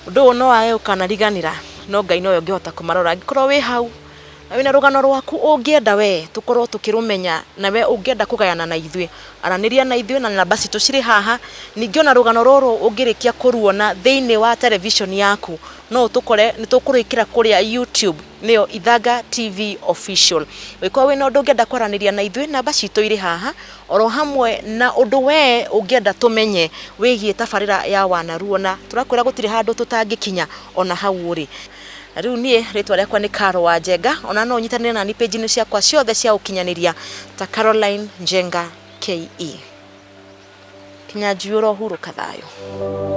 Ũndũ ũyũ no wage ũkanariganĩra, no Ngai nowe ũngĩhota kũmarora. Angĩkorwo wĩ hau na wĩna rũgano rwaku ũngĩenda we tũkorwo tũkĩrũmenya na we ũngĩenda kũgayana na ithuĩ, aranĩria na ithuĩ na namba citũ cirĩ haha. Ningĩ ona rũgano rũrũ ũngĩrĩkia kũruona thĩinĩ wa television yaku, no ũtũkore nĩ tũkũrwĩkĩra kũrĩa YouTube nĩyo Ithanga TV Official. Ũngĩkorwo wĩna ũndũ ũngĩenda kwaranĩria na ithuĩ, namba citũ irĩ haha, oro hamwe na ũndũ we ũngĩenda tũmenye wĩgiĩ tabarĩra ya Wanaruona. Tũrakwĩra gũtirĩ handũ tũtangĩkinya ona hau ũrĩ. Na rĩu niĩ rĩtwa rĩakwa nĩ Caro wa Njenga, ona no ũnyitanĩre nani page-inĩ ciakwa ciothe cia ũkinyanĩria ta Caroline Njenga KE. Kinyanjui ũrohurũka thayũ.